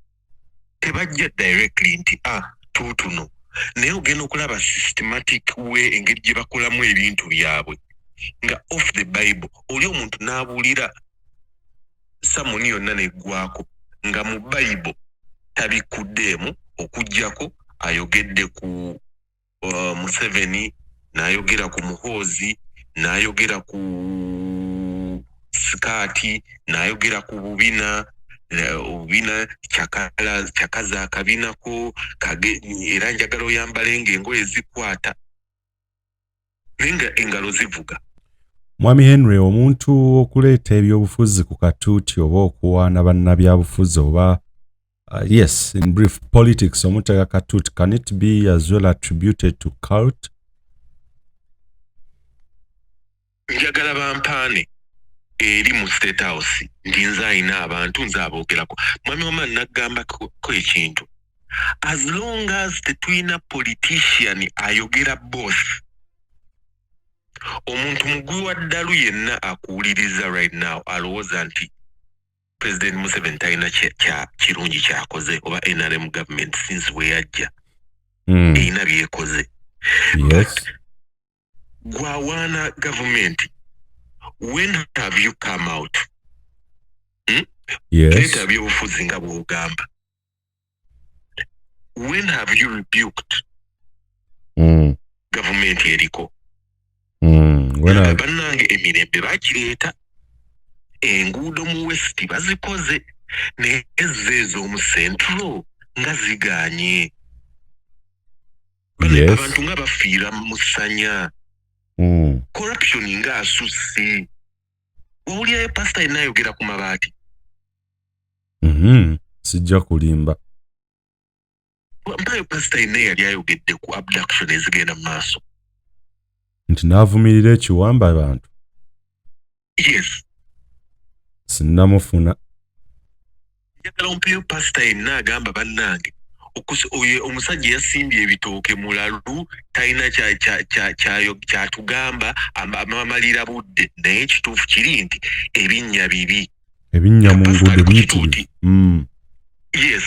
Tebajja directly nti ah, tuutuno, naye ogenda okulaba systematic way, engeri gye bakolamu ebintu byabwe nga off the Bible. Oli omuntu n'abuulira sermon yonna neggwako nga mu Bible tabikuddeemu, okugjako ayogedde ku Museveni, n'ayogera ku Muhoozi, n'ayogera ku sikaati, n'ayogera ku bubina, obubina kyakala kyakaza akabinako kage, era njagala oyambale ng'engoye zikwata, naye nga engalo zivuga. Mwami Henry, omuntu okuleeta ebyobufuzi ku katuuti oba okuwaana bannabyabufuzi oba yes, in brief, politics, omutega katuuti, can it be as well attributed to cult? Njagala bampaane eri mu State House nti nze ayina abantu, nze aboogerako. Mwami wama, naggambako ekintu, as long as tetulina politician ayogera boss, omuntu mugwi wa ddalu yenna akuwuliriza right now alowooza nti President Museveni talina kirungi kyakoze, oba NRM government since bwe yajja erina byekoze. Gwawaana gavumenti, when have you come out? Leeta byobufuzi nga bw'ogamba, when have you rebuked gavumenti eriko? When Nga I, bannange, emirembe bagireeta, enguudo mu West bazikoze, naye ezzo ez'omu Central nga ziganye. Bane, abantu nga bafiira mu ssanya, corruption nga asusse. Wawulirayo pasita yenna ayogera ku mabaati? Sijja kulimba. Mpayo pasita yenna eyali ayogedde ku abduction ezigenda mu maaso. Nti n'avumirira ekiwamba abantu? Yes. Sinnamufuna. Njagala ompeyo pasita yenna agamba, bannange, Oyo omusajja yasimbye ebitooke mulalu, talina kyatugamba, amamalira budde. Naye ekituufu kiri nti ebinnya bibi. Ebinnya mu Pastor nguudo ali ku biyitirivu. kituuti. Yes.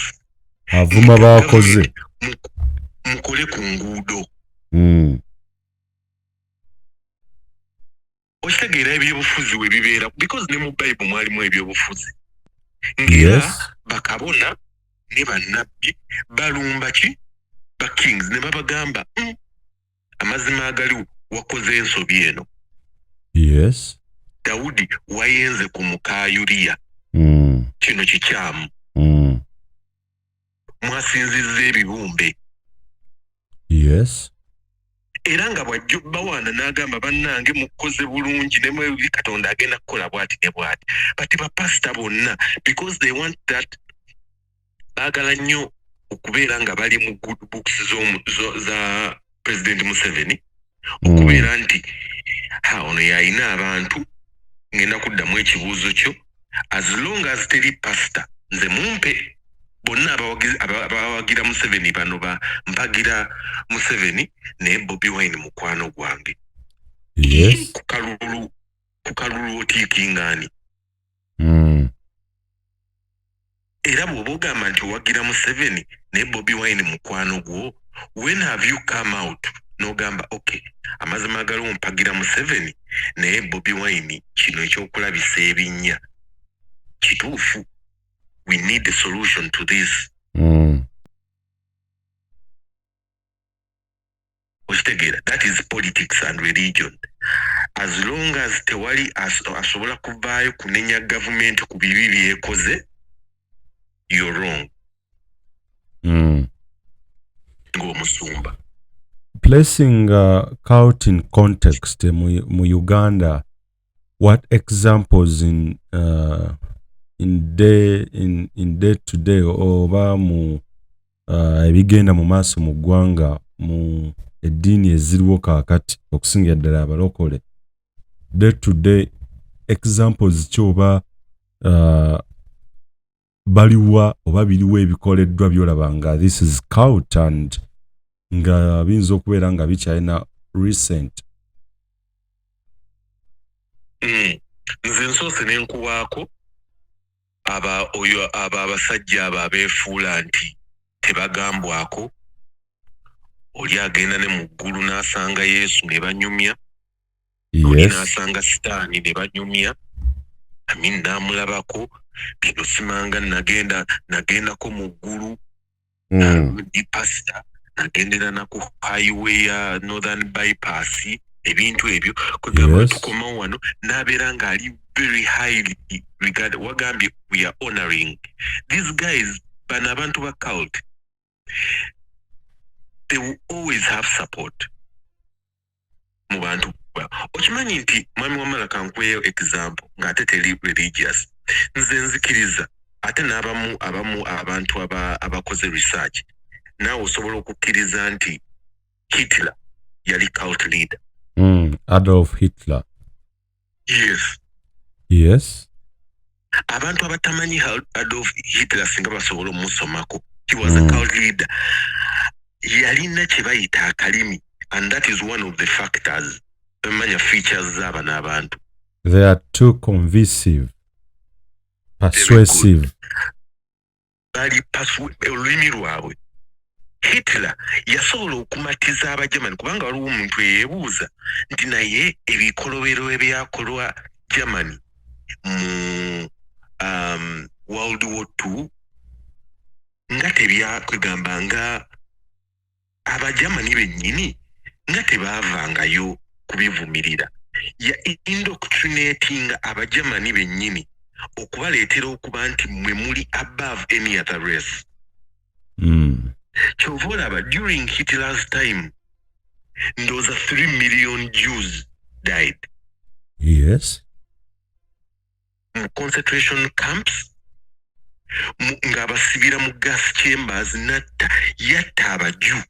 Avuma baakoze. Mukole ku nguudo. Okitegeera ebyobufuzi we bibeera, because ne mu Bayibuli mwalimu ebyobufuzi, ng'era bakabona ne bannabbi balumba ki ba kings ne babagamba, amazima agaliwo, wakoze ensobi eno. Dawudi, wayenze ku muka Yuliya. Kino kikyamu. Mwasinzizza ebibumbe. Era nga bw'ajja bawaana n'agamba, bannange, mukoze bulungi, ne mwe Katonda agenda kukola bw'ati ne bw'ati. But bapasita bonna, because they want that, baagala nnyo okubeera nga bali mu good books za President Museveni, okubeera nti ha, ono yalina abantu. Ngenda kuddamu ekibuuzo kyo. As long as teri pasita, nze mumpe bonna abawagira Museveni, bano ba mpagira Museveni, naye Bobi Wine mukwano gwange. Ku kalulu otiikingaani? Era bw'oba ogamba nti owagira Museveni naye Bobi Wine mukwano gwo, when have you come out n'ogamba, okay, amazima agaliwo, mpagira Museveni, naye Bobi Wine kino ekyokulabisa ebinnya kituufu, we need a solution to this? Okitegeera, that is politics and religion. As long as tewali asobola kuvaayo kunenya gavumenti ku bibi byekoze, you're wrong ng'omusumba. Placing cult in context, mu Uganda, what examples in day to day oba mu ebigenda mu maaso mu ggwanga, mu eddiini eziriwo kaakati, okusingira ddala abalokole, day to day examples ki oba baliwa oba biriwo ebikoleddwa byolaba nga this is cult and nga biyinza okubeera nga bikyalina recent? Nze nsoose ne nkuwaako aba oyo, abo abasajja abo abeefuula nti tebagambwako. Oli agenda ne mu ggulu n'asanga Yesu ne banyumya, oli n'asanga Sitaani ne banyumya. Amin, n'amulabako bino, simanga nagendako mu ggulu. Ndi pasita, nagendera na ku highway ya Northern Bypass, ebintu ebyo. Kwegamba tukomawo wano n'abeera ng'ali very highly regarded. Wagambye we are honoring these guys. Bano abantu ba cult, they will always have support mu bantu. Okimanyi nti mwami Wamala, kankweyo example ng'ate teri religious. Nze nzikiriza, ate n'abamu abamu abantu abakoze research, naawe osobola okukkiriza nti Hitler yali cult leader. Adolf Hitler. Yes. Abantu abatamanyi Adolf Hitler, singa basobola omusomako, he was a cult leader. Yalina kye bayita akalimi, and that is one of the factors, emanya features z'abano abantu. They are too convincive, persuasive. Bali olulimi lwabwe. Hitler yasobola okumatiza Abagermany, kubanga waliwo omuntu eyeebuuza nti naye ebikolobero ebyakolwa Germany mu World War II nga tebyakwegamba nga Abagermany bennyini nga tebaavangayo kubivumirira. Ya indoctrinating Abagermany bennyini okubaleetera okuba nti mwe muli above any other race. Kyova olaba during Hitler's time, ndowooza 3 million Jews died mu concentration camps, ng'abasibira mu gas chambers, natta, yatta Abaju.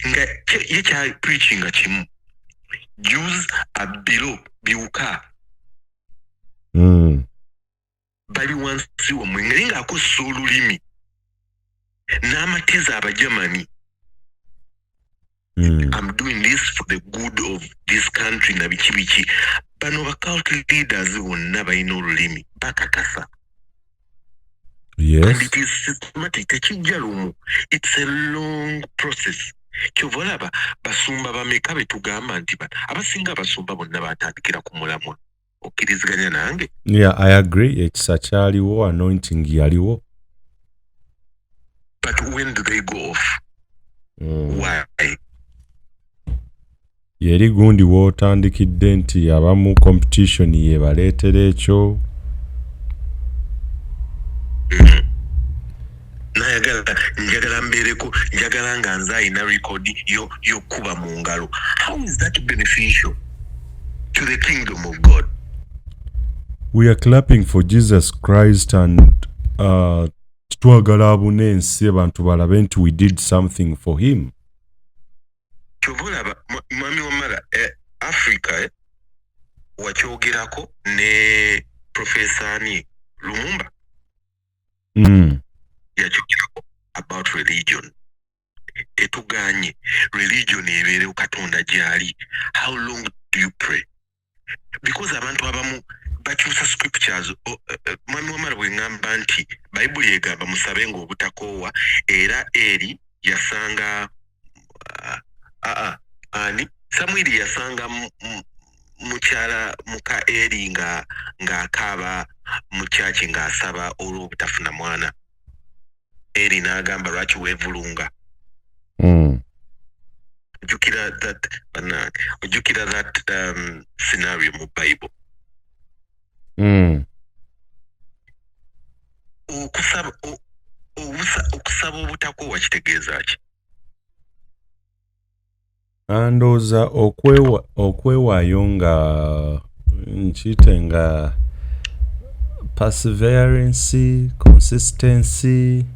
Nga ye kya preachinga kimu, Jews are below, biwuka, bali wansi wammwe, naye ng'akozesa olulimi. N'amatiza Abagermany. I'm doing this for the good of this country na biki biki. Bano ba cult leaders bonna balina olulimi, bakakasa. And it is systematic, tekijja lumu, it's a long process. Kyova olaba basumba bameka betugamba nti abasinga abasumba bonna batandikira ku mulamwa. Okkiriziganya nange? Yeah, I agree. Ekisa kyaliwo, anointing yaliwo. But when do they go off? Why? Yeri gundi w'otandikidde nti abamu competition yebaleetera ekyo. Nayagala, njagala mbeereko, njagala nga nze ayina record yokuba mu ngalo. How is that beneficial to the kingdom of God? We are clapping for Jesus Christ and twagala abune ensi, abantu balabe nti we did something for him. Kyova olaba, mwami Wamala, Africa, wakyogerako ne Profesa ani, Lumumba. Yakyogerako about religion. Tetuganye religion ebeerewo, Katonda gyali. How long do you pray? Because abantu abamu bakyusa scriptures. Mwami Wamala, bwe ŋŋamba nti Bayibuli egamba musabe nga obutakoowa, era Eri yasanga ani, Samwiri yasanga mukyala muka Eri nga ng'akaaba mu kyaki, ng'asaba olw'obutafuna mwana. Eri n'agamba, "Lwaki weevulunga?" Ojjukira that, bannange, ojjukira that scenario mu Bible? Okusaba okusaba obutakoowa kitegeeza ki? Ndowooza okwewaayo, nga nkiyite nga perseverance, consistency.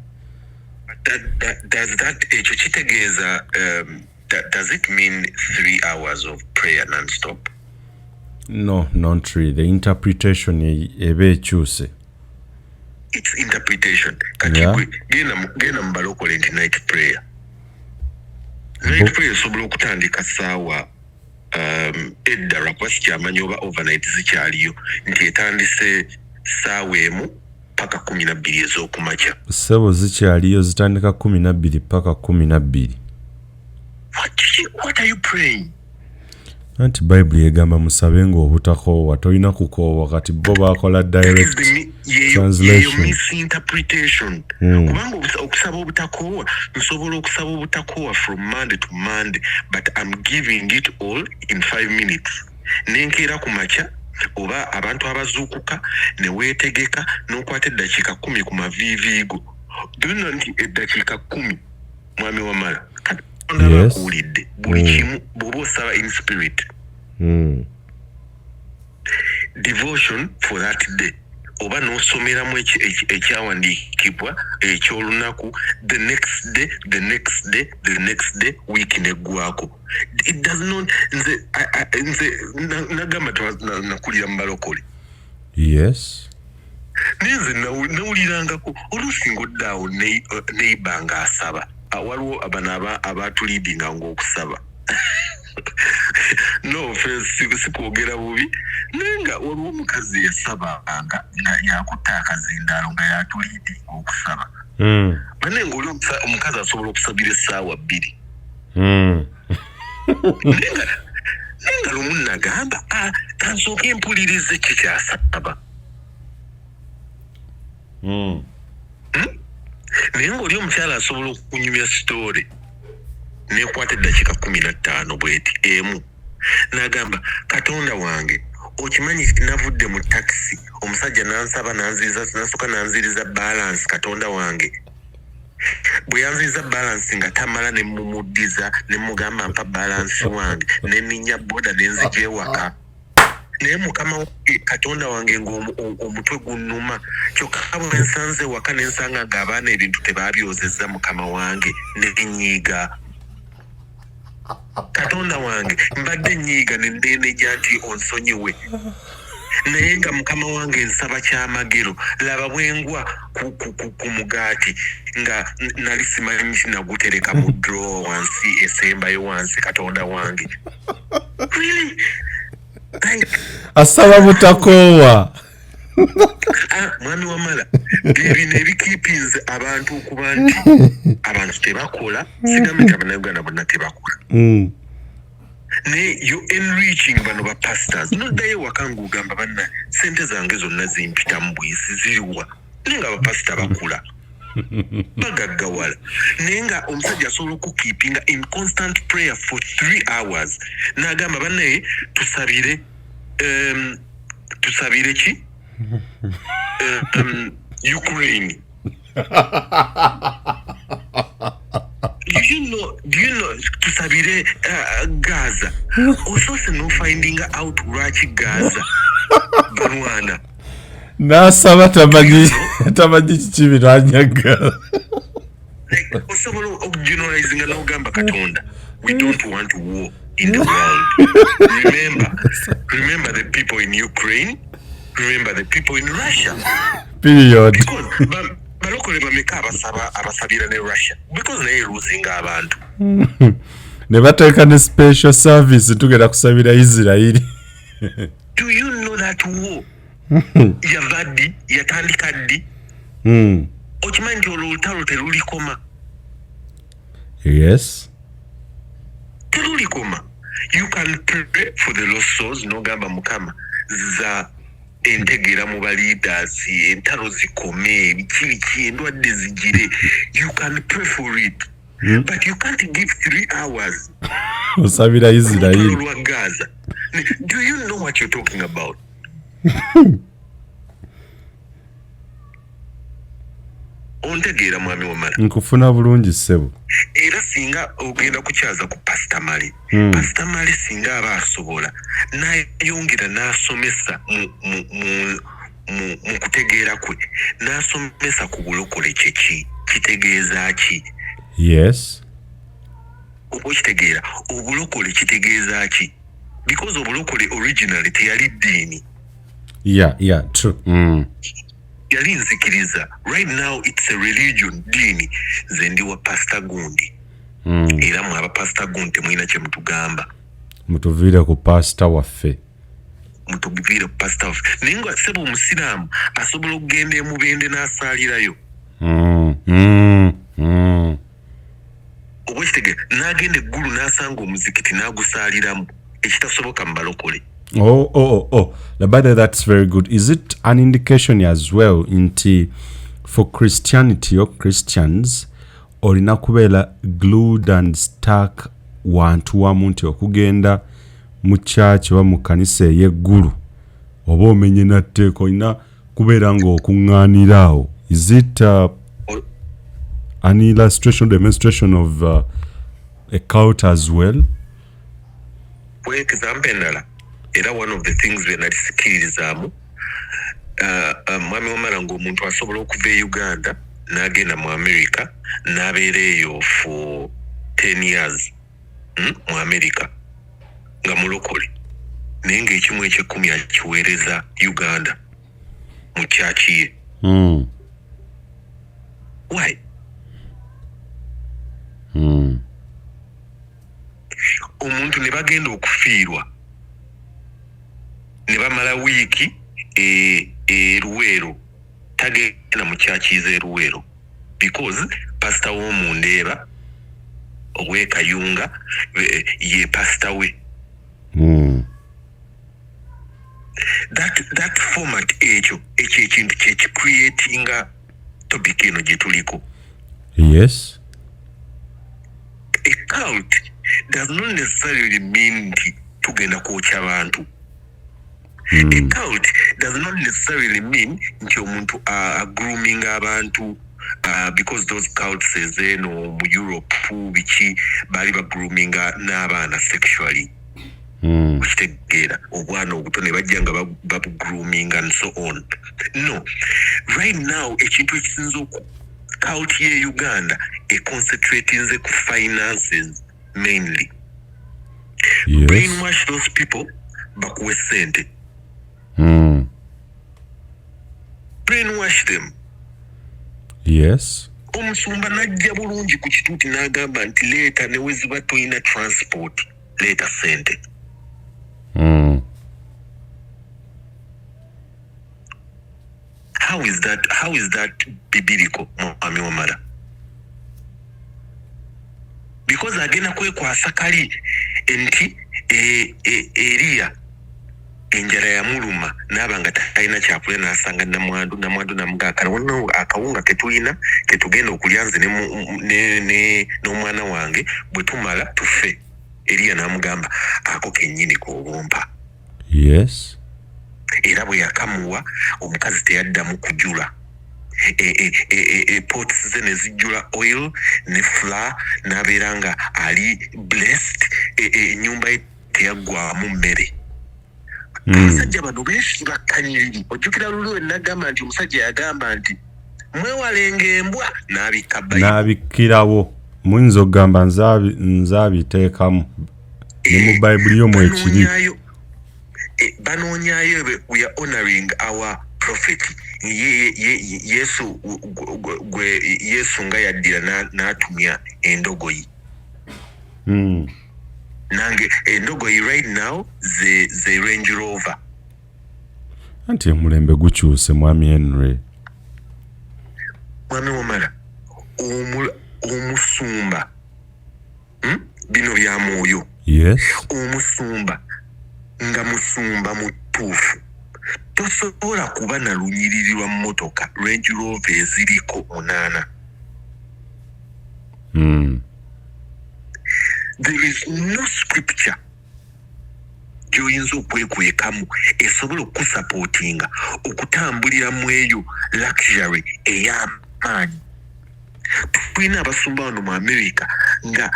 Does that, ekyo kitegeeza, does it mean 3 hours of prayer non-stop? No, not really. The interpretation eba ekyuse. It's interpretation. Kati gwe genda mu balokole nti night prayer, night prayer esobola okutandika saawa edda, lwakuba sikyamanyi oba overnight zikyaliyo, nti etandise saawa 1 paka 12 ez'okumakya. Ssebo, zikyaliyo, zitandika 12 paka 12. What are you praying? Anti Bayibuli egamba musabe nga obutakoowa, tolina kukoowa. Kati bo bakola That is direct the yeyo translation. misinterpretation. Kubanga okusaba obutakoowa, nsobola okusaba obutakoowa from Monday to Monday, but I'm giving it all in 5 minutes. Nenkeera ku makya, oba abantu abazuukuka ne weetegeka n'okwata eddakiika 10 ku maviiviigo. Dino nti eddakiika 10, mwami Wamala, Katonda bakuwulidde buli kimu bw'oba osaba in spirit. Devotion for that day, oba n'osomeramu ekyawandiikibwa ekyolunaku, the next day, the next day, the next day, week neggwako. It does not, nze nze nagamba nakulira mu balokole. Naye nze nawulirangako oluusi ng'oddaawo neighbor ng'asaba. Ah, waliwo bano abatuleadinga ng'okusaba, no offense, sikwogera bubi, naye nga waliwo omukazi yasabanga nga yakutta akazindaalo nga yatuleadinga okusaba. Bane nga oli omukazi asobola okusabira essaawa 2. Naye nga lumu nagamba, "Ah, kansooke mpulirize ki kyasaba." Naye ng'oli omukyala asobola okunyumya story nekwata eddakiika 15 bweti emu, n'agamba, "Katonda wange, okimanyi nti navudde mu takisi, omusajja nansaba, nanziriza, nasooka nanziriza balance. Katonda wange, bwe yanziriza balance nga tamala, ne mumuddiza, ne mugamba mpa balance wange, ne nninnya boda ne nzija ewaka. Naye Mukama wange, Katonda wange, ng'omutwe gunnuma, kyokka bwe nsanze ewaka ne nsanga ng'abaana ebintu tebabyozezza, Mukama wange, nenyiiga. Katonda wange, mbadde nyiiga ne neenenya nti onsonyiwe." Naye nga mukama wange nsaba kyamagero, laba bwengwa ku, ku, ku, ku mugaati nga nali simanyi nti nagutereka mu drawer wansi esembayo wansi. Katonda wange, really? Like, asaba butakoowa. Ah, mwami Wamala, byebino ebikeepinze abantu okuba nti abantu tebakola. Sigambe nti Abannayuganda bonna tebakola, naye you enriching bano ba pastors. Noddayo ewaka ng'ogamba, banna, sente zange zonna zimpitamu bwisi, ziriwa? Naye nga abapasita bakula bagaggawala, naye nga omusajja asobola okukeepinga in constant prayer for 3 hours n'agamba, bannaye, tusabire, tusabire ki, Ukraine. Do you know, tusabire Gaza. Osoose nofindinga out lwaki Gaza balwana. N'asaba tamanyi kiki biranyaga. Like, osobola okugeneralizinga n'ogamba, Katonda, we don't want war in the world. Remember the people in Ukraine, remember the people in Russia. Period. Because balokole bameka abasaba, abasabira ne Russia? Because naye luzinga abantu. Ne bateeka ne special service, tugenda kusabira Isirairi. Do you know that war yava ddi, yatandika ddi? Okimanyi nti olwo olutalo terulikoma? Yes. Terulikoma. You can pray for the lost souls, nogamba, Mukama, za entegeera mu baleaders, entalo zikome, biki biki, endwadde zigire. You can pray for it, but you can't give 3 hours osabira olutalo Isirairi. lwa Gaza. Do you know what you're talking about? Ontegeera, mwami Wamala? Nkufuna bulungi, ssebo. Era singa ogenda kukyaza ku Pasita Male, Pasita Male singa aba asobola n'ayongera n'asomesa mu kutegeera kwe, n'asomesa ku bulokole kyeki, kitegeeza ki? Oba okitegeera, obulokole kitegeeza ki? Because obulokole originally teyali ddiini. Yeah, true. Yali nzikiriza. Right now it's a religion, ddiini. Nze ndi wa Pasita gundi, era mwe abapasita gundi temulina kye mutugamba. Mutuviire ku pasita waffe. Mutuviire ku pasita waffe. Naye nga sebo omusiraamu asobola okugenda emubende n'asaalirayo. Oba okitegeera, n'agenda eggulu n'asanga omuzikiti n'agusaaliramu, ekitasoboka mu balokole. Oh. By the way, that's very good. Is it an indication as well nti for Christianity or Christians olina kubeera glued and stuck wantu wamu, nti okugenda mu church oba mu kkanisa ey'eggulu oba omenye natteeka, olina kubeera ng'okuŋŋaanira awo? Is it an illustration, demonstration of a cult as well? For example endala, era one of the things bye nali sikiririzaamu, mwami Wamala, ng'omuntu asobola okuva e Uganda n'agenda mu America n'abeera eyo for 10 years, mu America nga mulokole, naye ng'ekimu ekyekkumi akiweereza Uganda mu kyaki ye. Why? Omuntu ne bagenda okufiirwa ne bamala wiiki e Luweero, tagenda mu kyakiiza e Luweero because pasita w'omundeeba ow'e Kayunga ye pasita we. That format, ekyo ekintu kyekicreatinga topic eno gye tuliko. A cult does not necessarily mean nti tugenda kwokya bantu. A cult does not necessarily mean nti omuntu agrooming abantu, because those cults ezeeno mu Europe biki, baali bagroominga n'abaana sexually. Okitegeera, obwana obuto ne bajja nga babugroominga and so on. No, right now ekintu ekisinza oku cult ye Uganda econcentratinze ku finances mainly. Brainwash those people, bakuwe sente. Brainwash them. Yes. Omusumba najja bulungi ku kituuti n'agamba nti leeta, ne weziba tolina transport, leeta ssente. How is that biblical, mwami Wamala? Because agenda kwekwasa kali nti Eriya enjala yamuluma naaba nga talina kyakulya, n'asanga namwandu, namwandu namugaa wano akawunga ketulina ketugenda okulya nze n'omwana wange, bwe tumala tufe. Eriya n'amugamba, ako kennyini k'obompa. Era bwe yakamuwa, omukazi teyaddamu kujula. Pots ze ne zijjula oil ne flour, n'abeera nga ali blessed. Ennyumba ye teyaggwamu mmere. Abasajja bano beesiba kanyiriri. Ojjukira luli we nagamba nti omusajja yagamba nti mwewalenga embwa, n'abikka Bayibuli. N'abikkirawo, muyinza okugamba nzaabiteekamu ne mu Bayibuli yo mwekiri. Banoonyayo we are honoring our prophet. Yesu gwe Yesu nga yaddira n'atumya endogoyi. Nange endogoyi right now ze Range Rover. Anti omulembe gukyuse, mwami Henry. Mwami Wamala, omusumba, Bino bya mwoyo. Omusumba nga musumba mutuufu, tosobola kuba na lunyiriri lwa mmotoka Range Rover eziriko 8. There is no scripture gy'oyinza okwekwekamu esobola okusupportinga okutambulira mu eyo luxury ey'amaanyi. Tulina abasumba wano mu America nga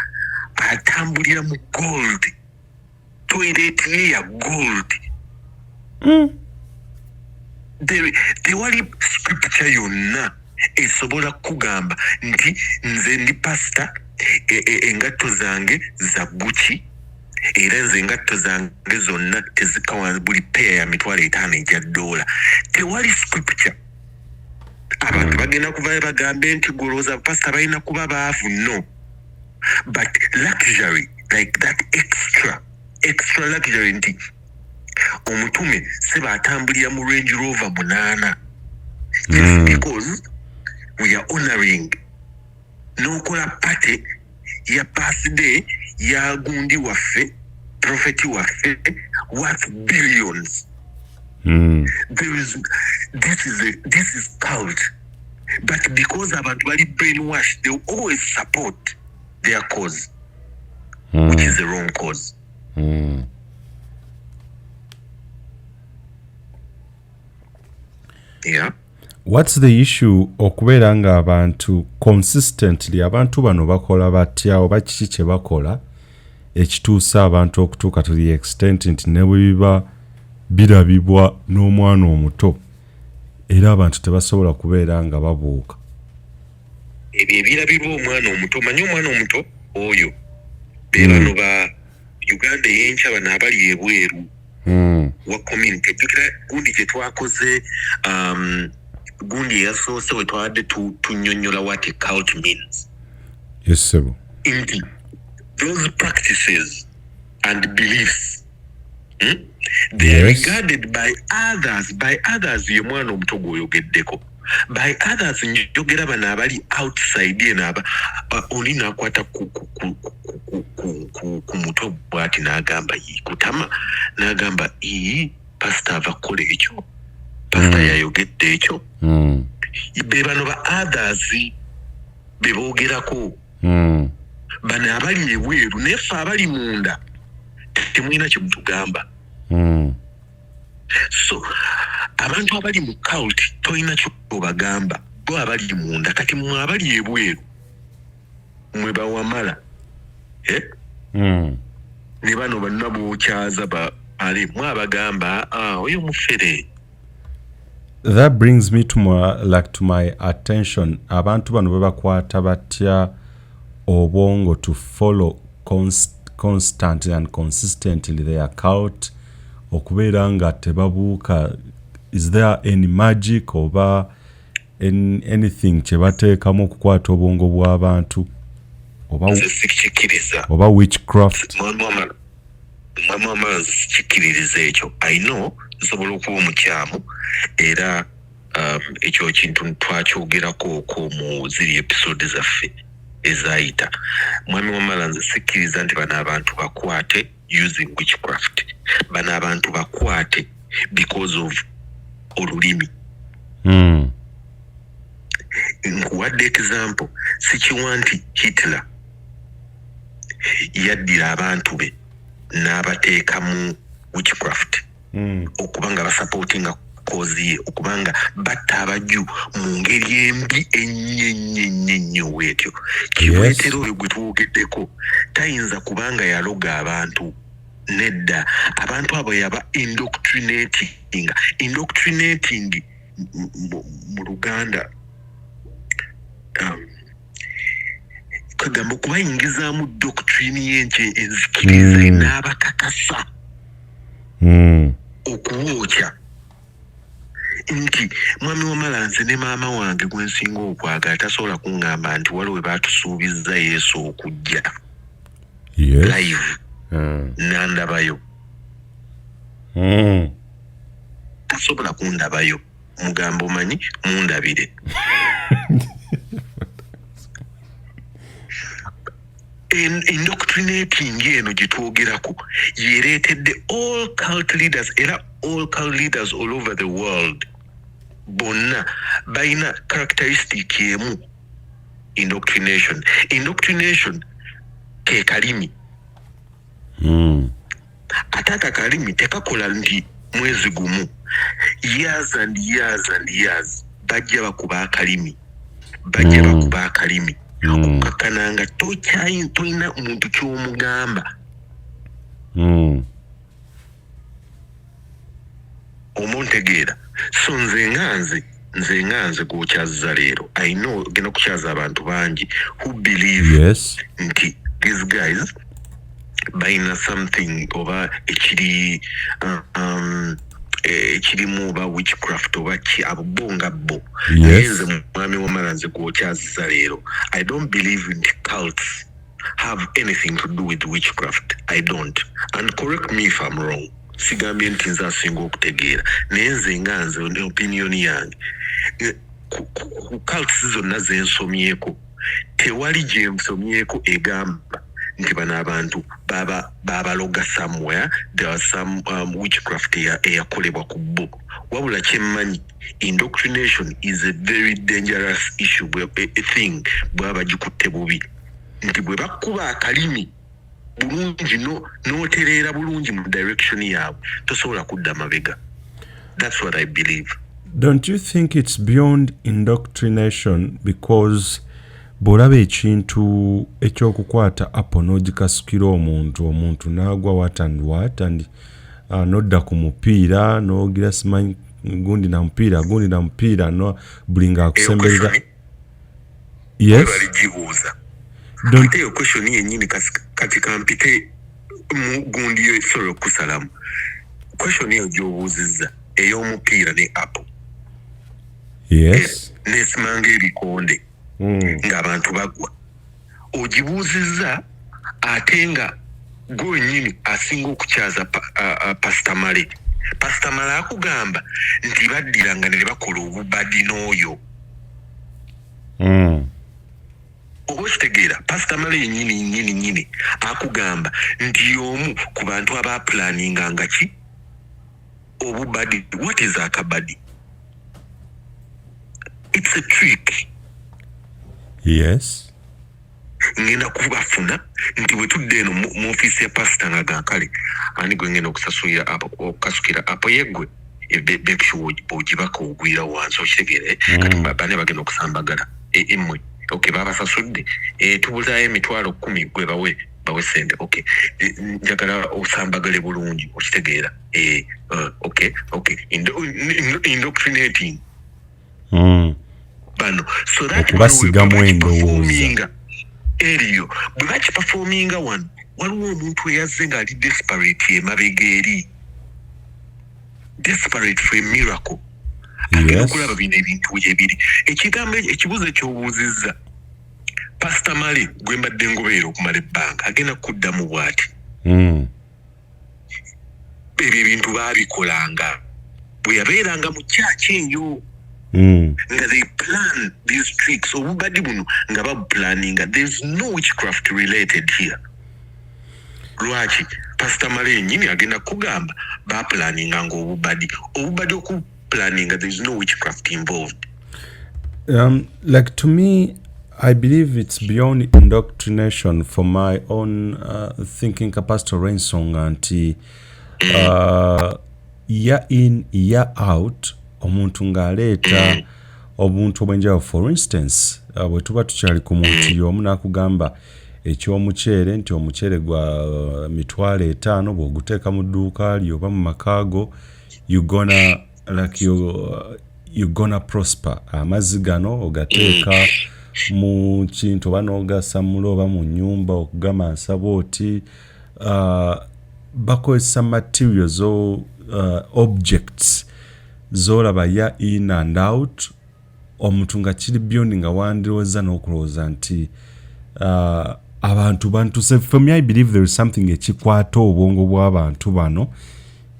atambulira mu gold, toilet ye ya gold. Tewali scripture yonna esobola kugamba nti nze ndi pasita, engatto zange za Gucci, era nze engatto zange zonna tezikawa, buli peya ya 50,000 egya ddoola. Tewali scripture. Abantu bagenda kuvayo bagambe nti golowooza pasita balina kuba baavu. No, but luxury like that, extra extra luxury, nti omutume seba atambulira mu Range Rover 8 just because we are honoring, n'okola party ya birthday ya gundi waffe, prophet waffe worth billions. There is this is a, this is cult, but because abantu bali brainwashed, they will always support their cause, which is the wrong cause. Yeah. What's the issue okubeera nga abantu consistently, abantu bano bakola batya oba kiki kye bakola ekituusa abantu okutuuka to the extent nti ne bwe biba birabibwa n'omwana omuto, era abantu tebasobola kubeera nga babuuka? Ebyo ebirabirwa omwana omuto, manyi omwana omuto oyo be bano ba Uganda ey'enkya, bano abali ebweru wa community. Ejjukira gundi gye twakoze, gundi eyasoose we twabadde tunnyonnyola what a cult means, Yes, ssebo. nti those practices and beliefs, They are regarded by others, by others ye mwana omuto gw'oyogeddeko. By others njogera bano abali outside eno, aba oli n'akwata ku mutwe bw'ati n'agamba, "Yii," kutama n'agamba, "Ii, pasita ava kukola ekyo, pasita yayogedde ekyo." Be bano ba others be boogerako, bano abali ebweru. Naye ffe abali munda temulina kye mutugamba. So abantu abali mu cult tolina kyobagamba, bo abali munda. Kati mwe abali ebweru, mwe bawamala, eh? Ne bano banna bokyaza ba ale mwe abagamba, "Ah, oyo mufere." That brings me to my, like, to my attention, abantu bano babakwata batya obwongo to follow constantly and consistently their cult, okubeera nga tebabuuka Is there any magic oba anything kye bateekamu okukwata obwongo bw'abantu oba Nze sikikiriza. Oba witchcraft? Mwami Wamala, nze sikikkiririza ekyo. I know nsobola okuba omukyamu, era ekyo kintu twakyogerako okwo mu ziri episode zaffe ezayita. Mwami Wamala, nze sikkiriza nti bano abantu bakwate using witchcraft. Bano abantu bakwate because of olulimi. Nkuwadde example, sikiwa nti Hitler yaddira abantu be n'abateeka mu witchcraft okuba nga basupportinga cause ye, okubanga batta abajju mu ngeri embi ennyo ennyo ennyo ennyo bwetyo. Kibwetera oyo gwe twogeddeko tayinza kubanga yaloga abantu, nedda. Abantu abo yaba indoctrinating. Indoctrinating mu Luganda kagamba okubayingizaamu doctrine yenki, enzikiriza, n'abakakasa okuwookya nti mwami Wamala, nze ne maama wange gwe nsinga okwagala tasobola kuŋŋamba nti waliwo we baatusuubizza Yesu okujja live nandabayo. Tasobola kundabayo. Mugamba omanyi mundabire. Indoctrinating eno gye twogerako yereetedde all cult leaders, era all cult leaders all over the world bonna balina characteristic emu, indoctrination. Indoctrination ke kalimi. Ate ako akalimi tekakola nti mwezi gumu, years and years and years bajja bakuba akalimi, bajja bakuba akalimi okukakkana nga tolina muntu ky'omugamba. Omuntegeera? So nze nga nze gwokyazza leero, I know ogenda kukyaza abantu bangi who believe nti these guys balina something oba ekiri ekirimu oba witchcraft oba ki, abo bo nga bo. Naye nze mwami Wamala, nze gwokyazza leero, I don't believe in cults have anything to do with witchcraft. I don't, and correct me if I'm wrong. Sigambye nti nze asinga okutegeera, naye nze nga nze, opinion yange, ku cults zonna zensomyeko, tewali gyensomyeko egamba nti bano abantu babaloga somewhere, there was some witchcraft eyakolebwa ku bo. Wabula kyemmanyi, indoctrination is a very dangerous issue, a thing bwaba bagikutte bubi, nti bwe bakuba akalimi bulungi n'otereera bulungi mu direction yaabwe, tosobola kudda mabega. That's what I believe. Don't you think it's beyond indoctrination? Because bw'olaba ekintu ekyokukwata apple n'ogikasukira omuntu, omuntu n'agwa, what and what, and nodda ku mupiira n'ogira simanyi gundi na mupiira, gundi na mupiira, no buli ng'akusemberera. Yes, baligibuuza. Ate eyo question yennyini, kati kampite mu gundi yo, sorry okusalamu. Question eyo gy'obuuzizza ey'omupiira ne apple nesimanga ebikonde ng'abantu bagwa, ogibuuzizza ate nga gwe wennyini asinga okukyaza Pasita Male. Pasita Male akugamba nti baddiranga ne bakola obubadi n'oyo. Oba okitegeera? Pasita Male yennyini nnyini nnyini akugamba nti y'omu ku bantu abapulaninga nga ki obubadi. What is akabadi? It's a trick. Ngenda kubafuna nti bwe tudda eno mu ofiisi ya pasita nga gankale, ani gwe ngenda okusasulira okukasukira apo? Yeggwe make sure ogibaka ogwira wansi, okitegeere? Kati bane bagenda okusambagala emmwe. Okay, babasasudde, tubulaayo 100,000, gwe bawe, bawe sente. Okay, njagala osambagale bulungi, okitegeera? Okay, indoctrinating bano so that Okubasigamu endowooza. Eriyo bwe bakiperforminga wano, waliwo omuntu eyazze ng'ali desperate emabega eri. Desperate for a miracle. Agenda okulaba bino ebintu ebiri ekigambo ekibuuzo ekyobuuzizza Pasita Male gwe mbadde ngoberera okumala ebbanga agenda kuddamu bw'ati. Ebyo ebintu baabikolanga bwe yabeeranga mu kyaki eyo nga they plan these tricks, obubadi buno nga babuplaninga. There's no witchcraft related here. Lwaki Pasita Male yennyini agenda kugamba baplaninga nga obubadi okuplaninga? There is no witchcraft involved. Like to me, I believe it's beyond indoctrination for my own thinking capacity, olw'ensonga nti year in, year out, omuntu ng'aleeta obuntu obw'enjawulo. For instance, bwe tuba tukyali ku muntu y'omu n'akugamba ekyomuceere nti omuceere gwa 50,000, bw'oguteeka mu dduuka lyo oba mu maka go, you gonna like you gonna prosper. Amazzi gano ogateeka mu kintu oba n'ogasamula oba mu nnyumba okugamansa bw'oti, bakozesa materials or objects z'olaba year in and out, omuntu nga kiri beyond nga wandirowooza n'okulowooza nti abantu bantuse. For me, I believe there is something ekikwata obwongo bw'abantu bano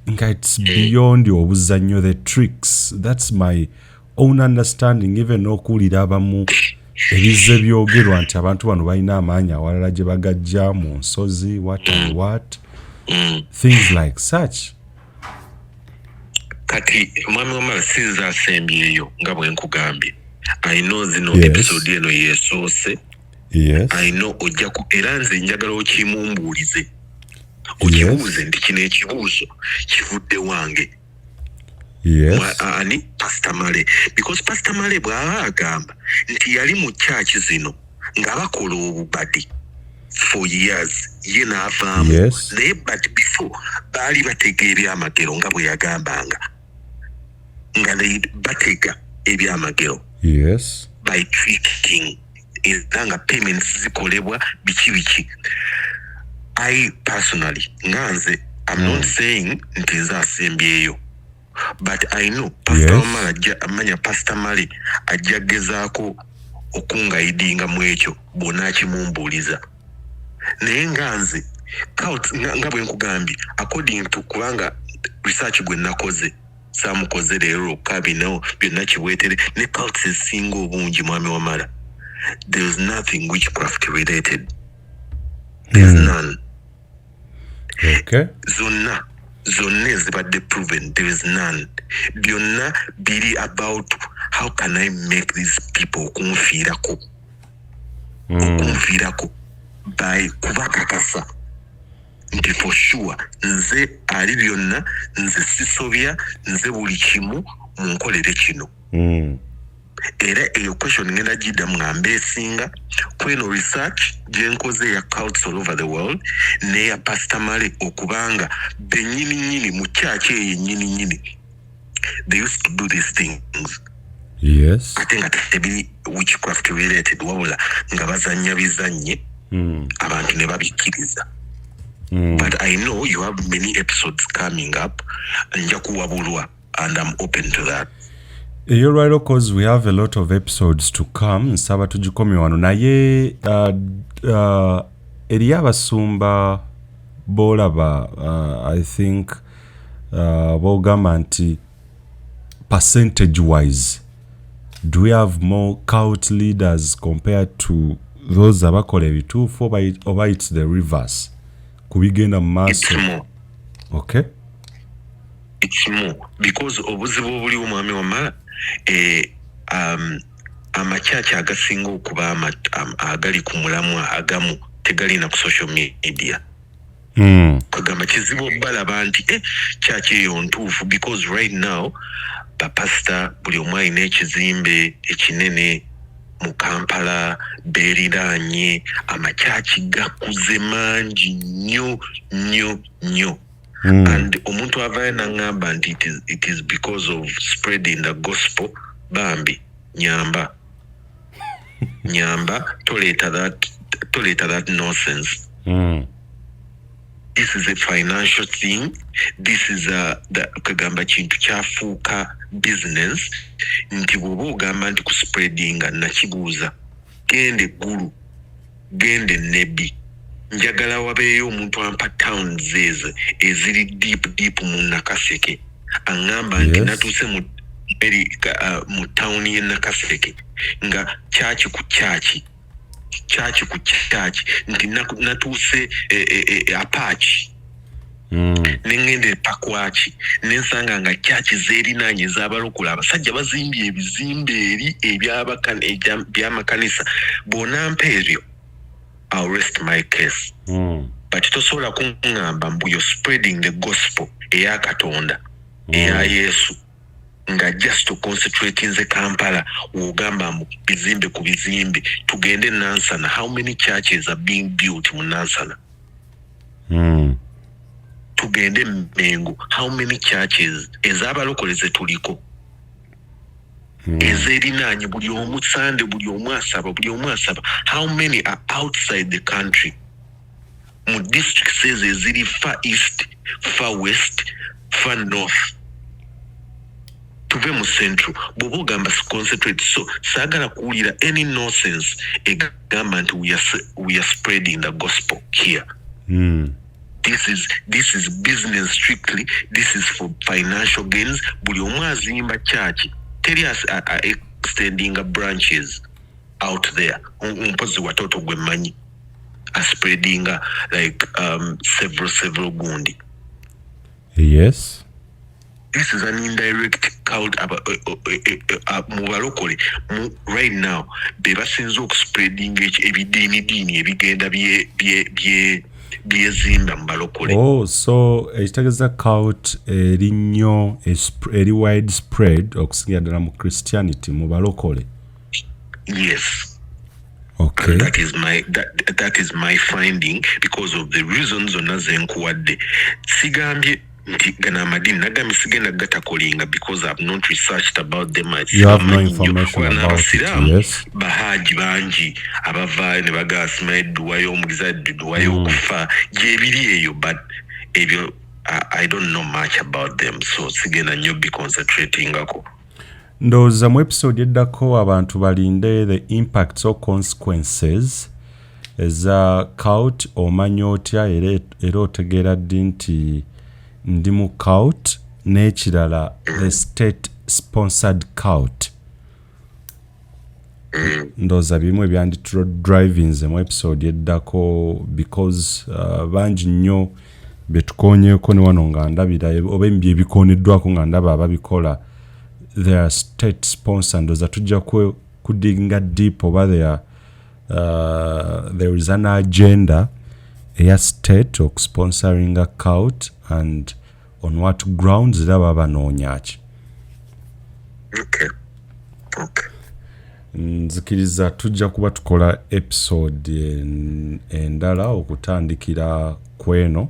nga it's beyond obuzannyo, the tricks. That's my own understanding, even n'okuwulira abamu ebizze byogerwa nti abantu bano balina amaanyi awalala gye bagajja mu nsozi, what and what, things like such. Kati mwami Wamala, sinza asembyeyo nga bwe nkugambye, I know zino episode eno yesoose. I know ojja ku era nze njagala okimumbuulize, okibuuze nti kino ekibuuzo kivudde wange. Ani Pastor Male, because Pastor Male bw'aba agamba nti yali mu kyaki zino nga bakola obubadi for years, ye n'avaamu, naye but before baali batega ebyamagero nga bwe yagambanga nga batega ebyamagero by tricking, era nga payments zikolebwa biki biki. I personally, nga nze, I'm not saying nti nze asembyeyo, but I know Pastor Wamala ajja amanya Pastor Male ajja gezaako okunguidinga mu ekyo bw'onaakimumbuuliza. Naye nga nze cult, nga bwe nkugambye, according to kubanga research gwe nakoze, saamukoze leero lwokka, bino byonna kibwetere ne cults ezisinga obungi, mwami Wamala, there is nothing witchcraft related. There's none. Zonna zonna ezibadde proven, there is none. Byonna biri about how can I make these people okunfiirako by kubakakasa nti for sure nze ali byonna, nze sisobya, nze buli kimu, munkolere kino. Era eyo question ngenda giddamu nga mbeesinga kweno research gyenkoze eya cults all over the world n'eya Pastor Male, okubanga bennyini nnyini mu kyaki eyo ennyini nnyini they used to do these things, ate nga tebiri witchcraft related, wabula nga bazannya bizannye, abantu ne babikkiriza. But I know you have many episodes coming up, nja kuwabulwa and I'm open to that. Ey'olwaliro, cause we have a lot of episodes to come, nsaba tugikomye wano. Naye eriyo abasumba boolaba, I think bogamba nti percentage wise, do we have more cult leaders compared to those abakola ebituufu, oba it's the reverse ku bigenda mu It's maaso? more. It's more because obuzibu obuliwo, mwami Wamala, amakyaki agasinga okuba agali ku mulamwa agamu tegalina ku social media. Kagamba kizibu obalaba nti kyaki eyo ntuufu, because right now bapasita buli omu alina ekizimbe ekinene mu Kampala beeriraanye. Amakyaki gakuze mangi nnyo nnyo nnyo. And omuntu avaayo n'aŋŋamba nti it is because of spreading the gospel, bambi nyamba, nyamba, toleeta that nonsense. This is a financial thing. This is a kagamba kintu kyafuuka business, nti bw'oba ogamba nti kuspreadinga, nakibuuza, genda eggulu, genda enebbi, njagala wabeeyo omuntu ampa towns ezo eziri deep deep mu Nakaseke, aŋŋamba nti natuuse mu eri mu tawuni y'e Nakaseke nga kyaki ku kyaki, kyaki ku kyaki, nti natuuse Apaaki, neŋŋenda epakwaki nensanga nga kyaki zeerinaanye ez'abalokole, abasajja bazimbye ebizimbe eri ebyamakanisa. Bw'onampa ebyo, I'll rest my case. But tosobola kuŋŋamba mbu you're spreading the gospel eya Katonda, eya Yesu, nga just concentratinze Kampala, wogamba mbu bizimbe ku bizimbe. Tugende Nansana. How many churches are being built mu Nansana? Tugende Mengo. How many churches ez'abalokole zetuliko ezerinaanye? Buli omu Sande, buli omu asaba, buli omu asaba. How many are outside the country, mu districts ezo eziri far east, far west, far north? Tuve mu central. Bw'oba ogamba concentrate, so saagala kuwulira any nonsense egamba nti we are spreading the gospel here. This is business strictly. This is for financial gains. Buli omu azimba church, teri extending branches out there. Mpozi watoto gwe mmanyi aspreadinga like several gundi. This is an indirect cult. Mu balokole right now be basinze okuspreadinga ebidiinidiini ebigenda byezimba mu balokole. Oh, so ekitegeeza cult eri nnyo eri wide spread okusingira ddala mu Christianity, mu balokole. Yes. That is my finding because of the reasons zonna zenkuwadde. Sigambye nti gano amadiini, nagambye sigenda gatakolinga because I've not researched about them. You have no information about it, yes. Bahaji bangi abavaayo ne bagamba simanyi dduwa y'omugiza, dduwa y'okufa, gyebiri eyo, but ebyo I don't know much about them, so sigenda nnyo biconcentratingako. Ndowooza mu episode eddako abantu balinde the impacts or consequences eza cult. Omanya otya era otegeera ddi nti ndi mu cult? N'ekirala, the state sponsored cult. Ndowooza bimu ebyandidrivinze mu episode eddako, because bangi nnyo betukonyeeko ne wano nga ndabira oba ebikooneddwako nga ndaba ababikola, they are state sponsor. Ndowooza tujja kudiginga deep oba there is an agenda eya state okusponsoringa cult and on what grounds, era baba banoonya ki? Okay. Nzikiriza tujja kuba tukola episode endala okutandikira kweno.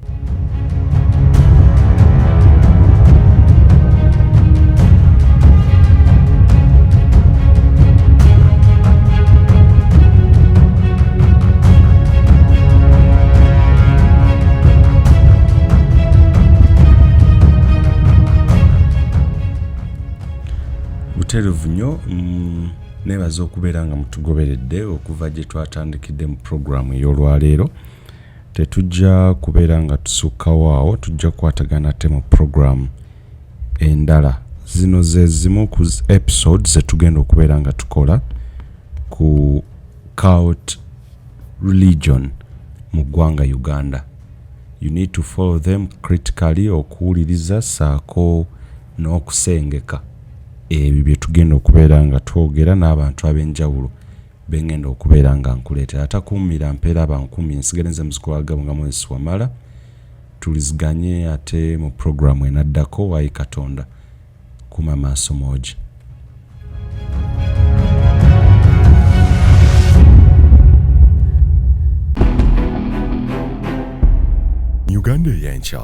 Butereevu nnyo. Neebaza okubeera nga mutugoberedde okuva gye twatandikidde mu puroguramu ey'olwaleero. Tetujja kubeera nga tusukkawo awo, tujja kukwatagana ate mu puroguramu endala. Zino ze zimu ku episodes zetugenda okubeera nga tukola ku cult religion mu ggwanga Uganda. You need to follow them critically, okuwuliriza saako n'okusengeka ebyo bye tugenda okubeera nga twogera n'abantu ab'enjawulo bengenda okubeera nga nkuleetera. Atakuumira mpeera abankumi. Nsigale nze muzukulu wa Gabo nga Moses Wamala. Tuliziganye ate mu puroguramu enaddako. Wayi Katonda kuma maaso moogi. Uganda Eyenkya.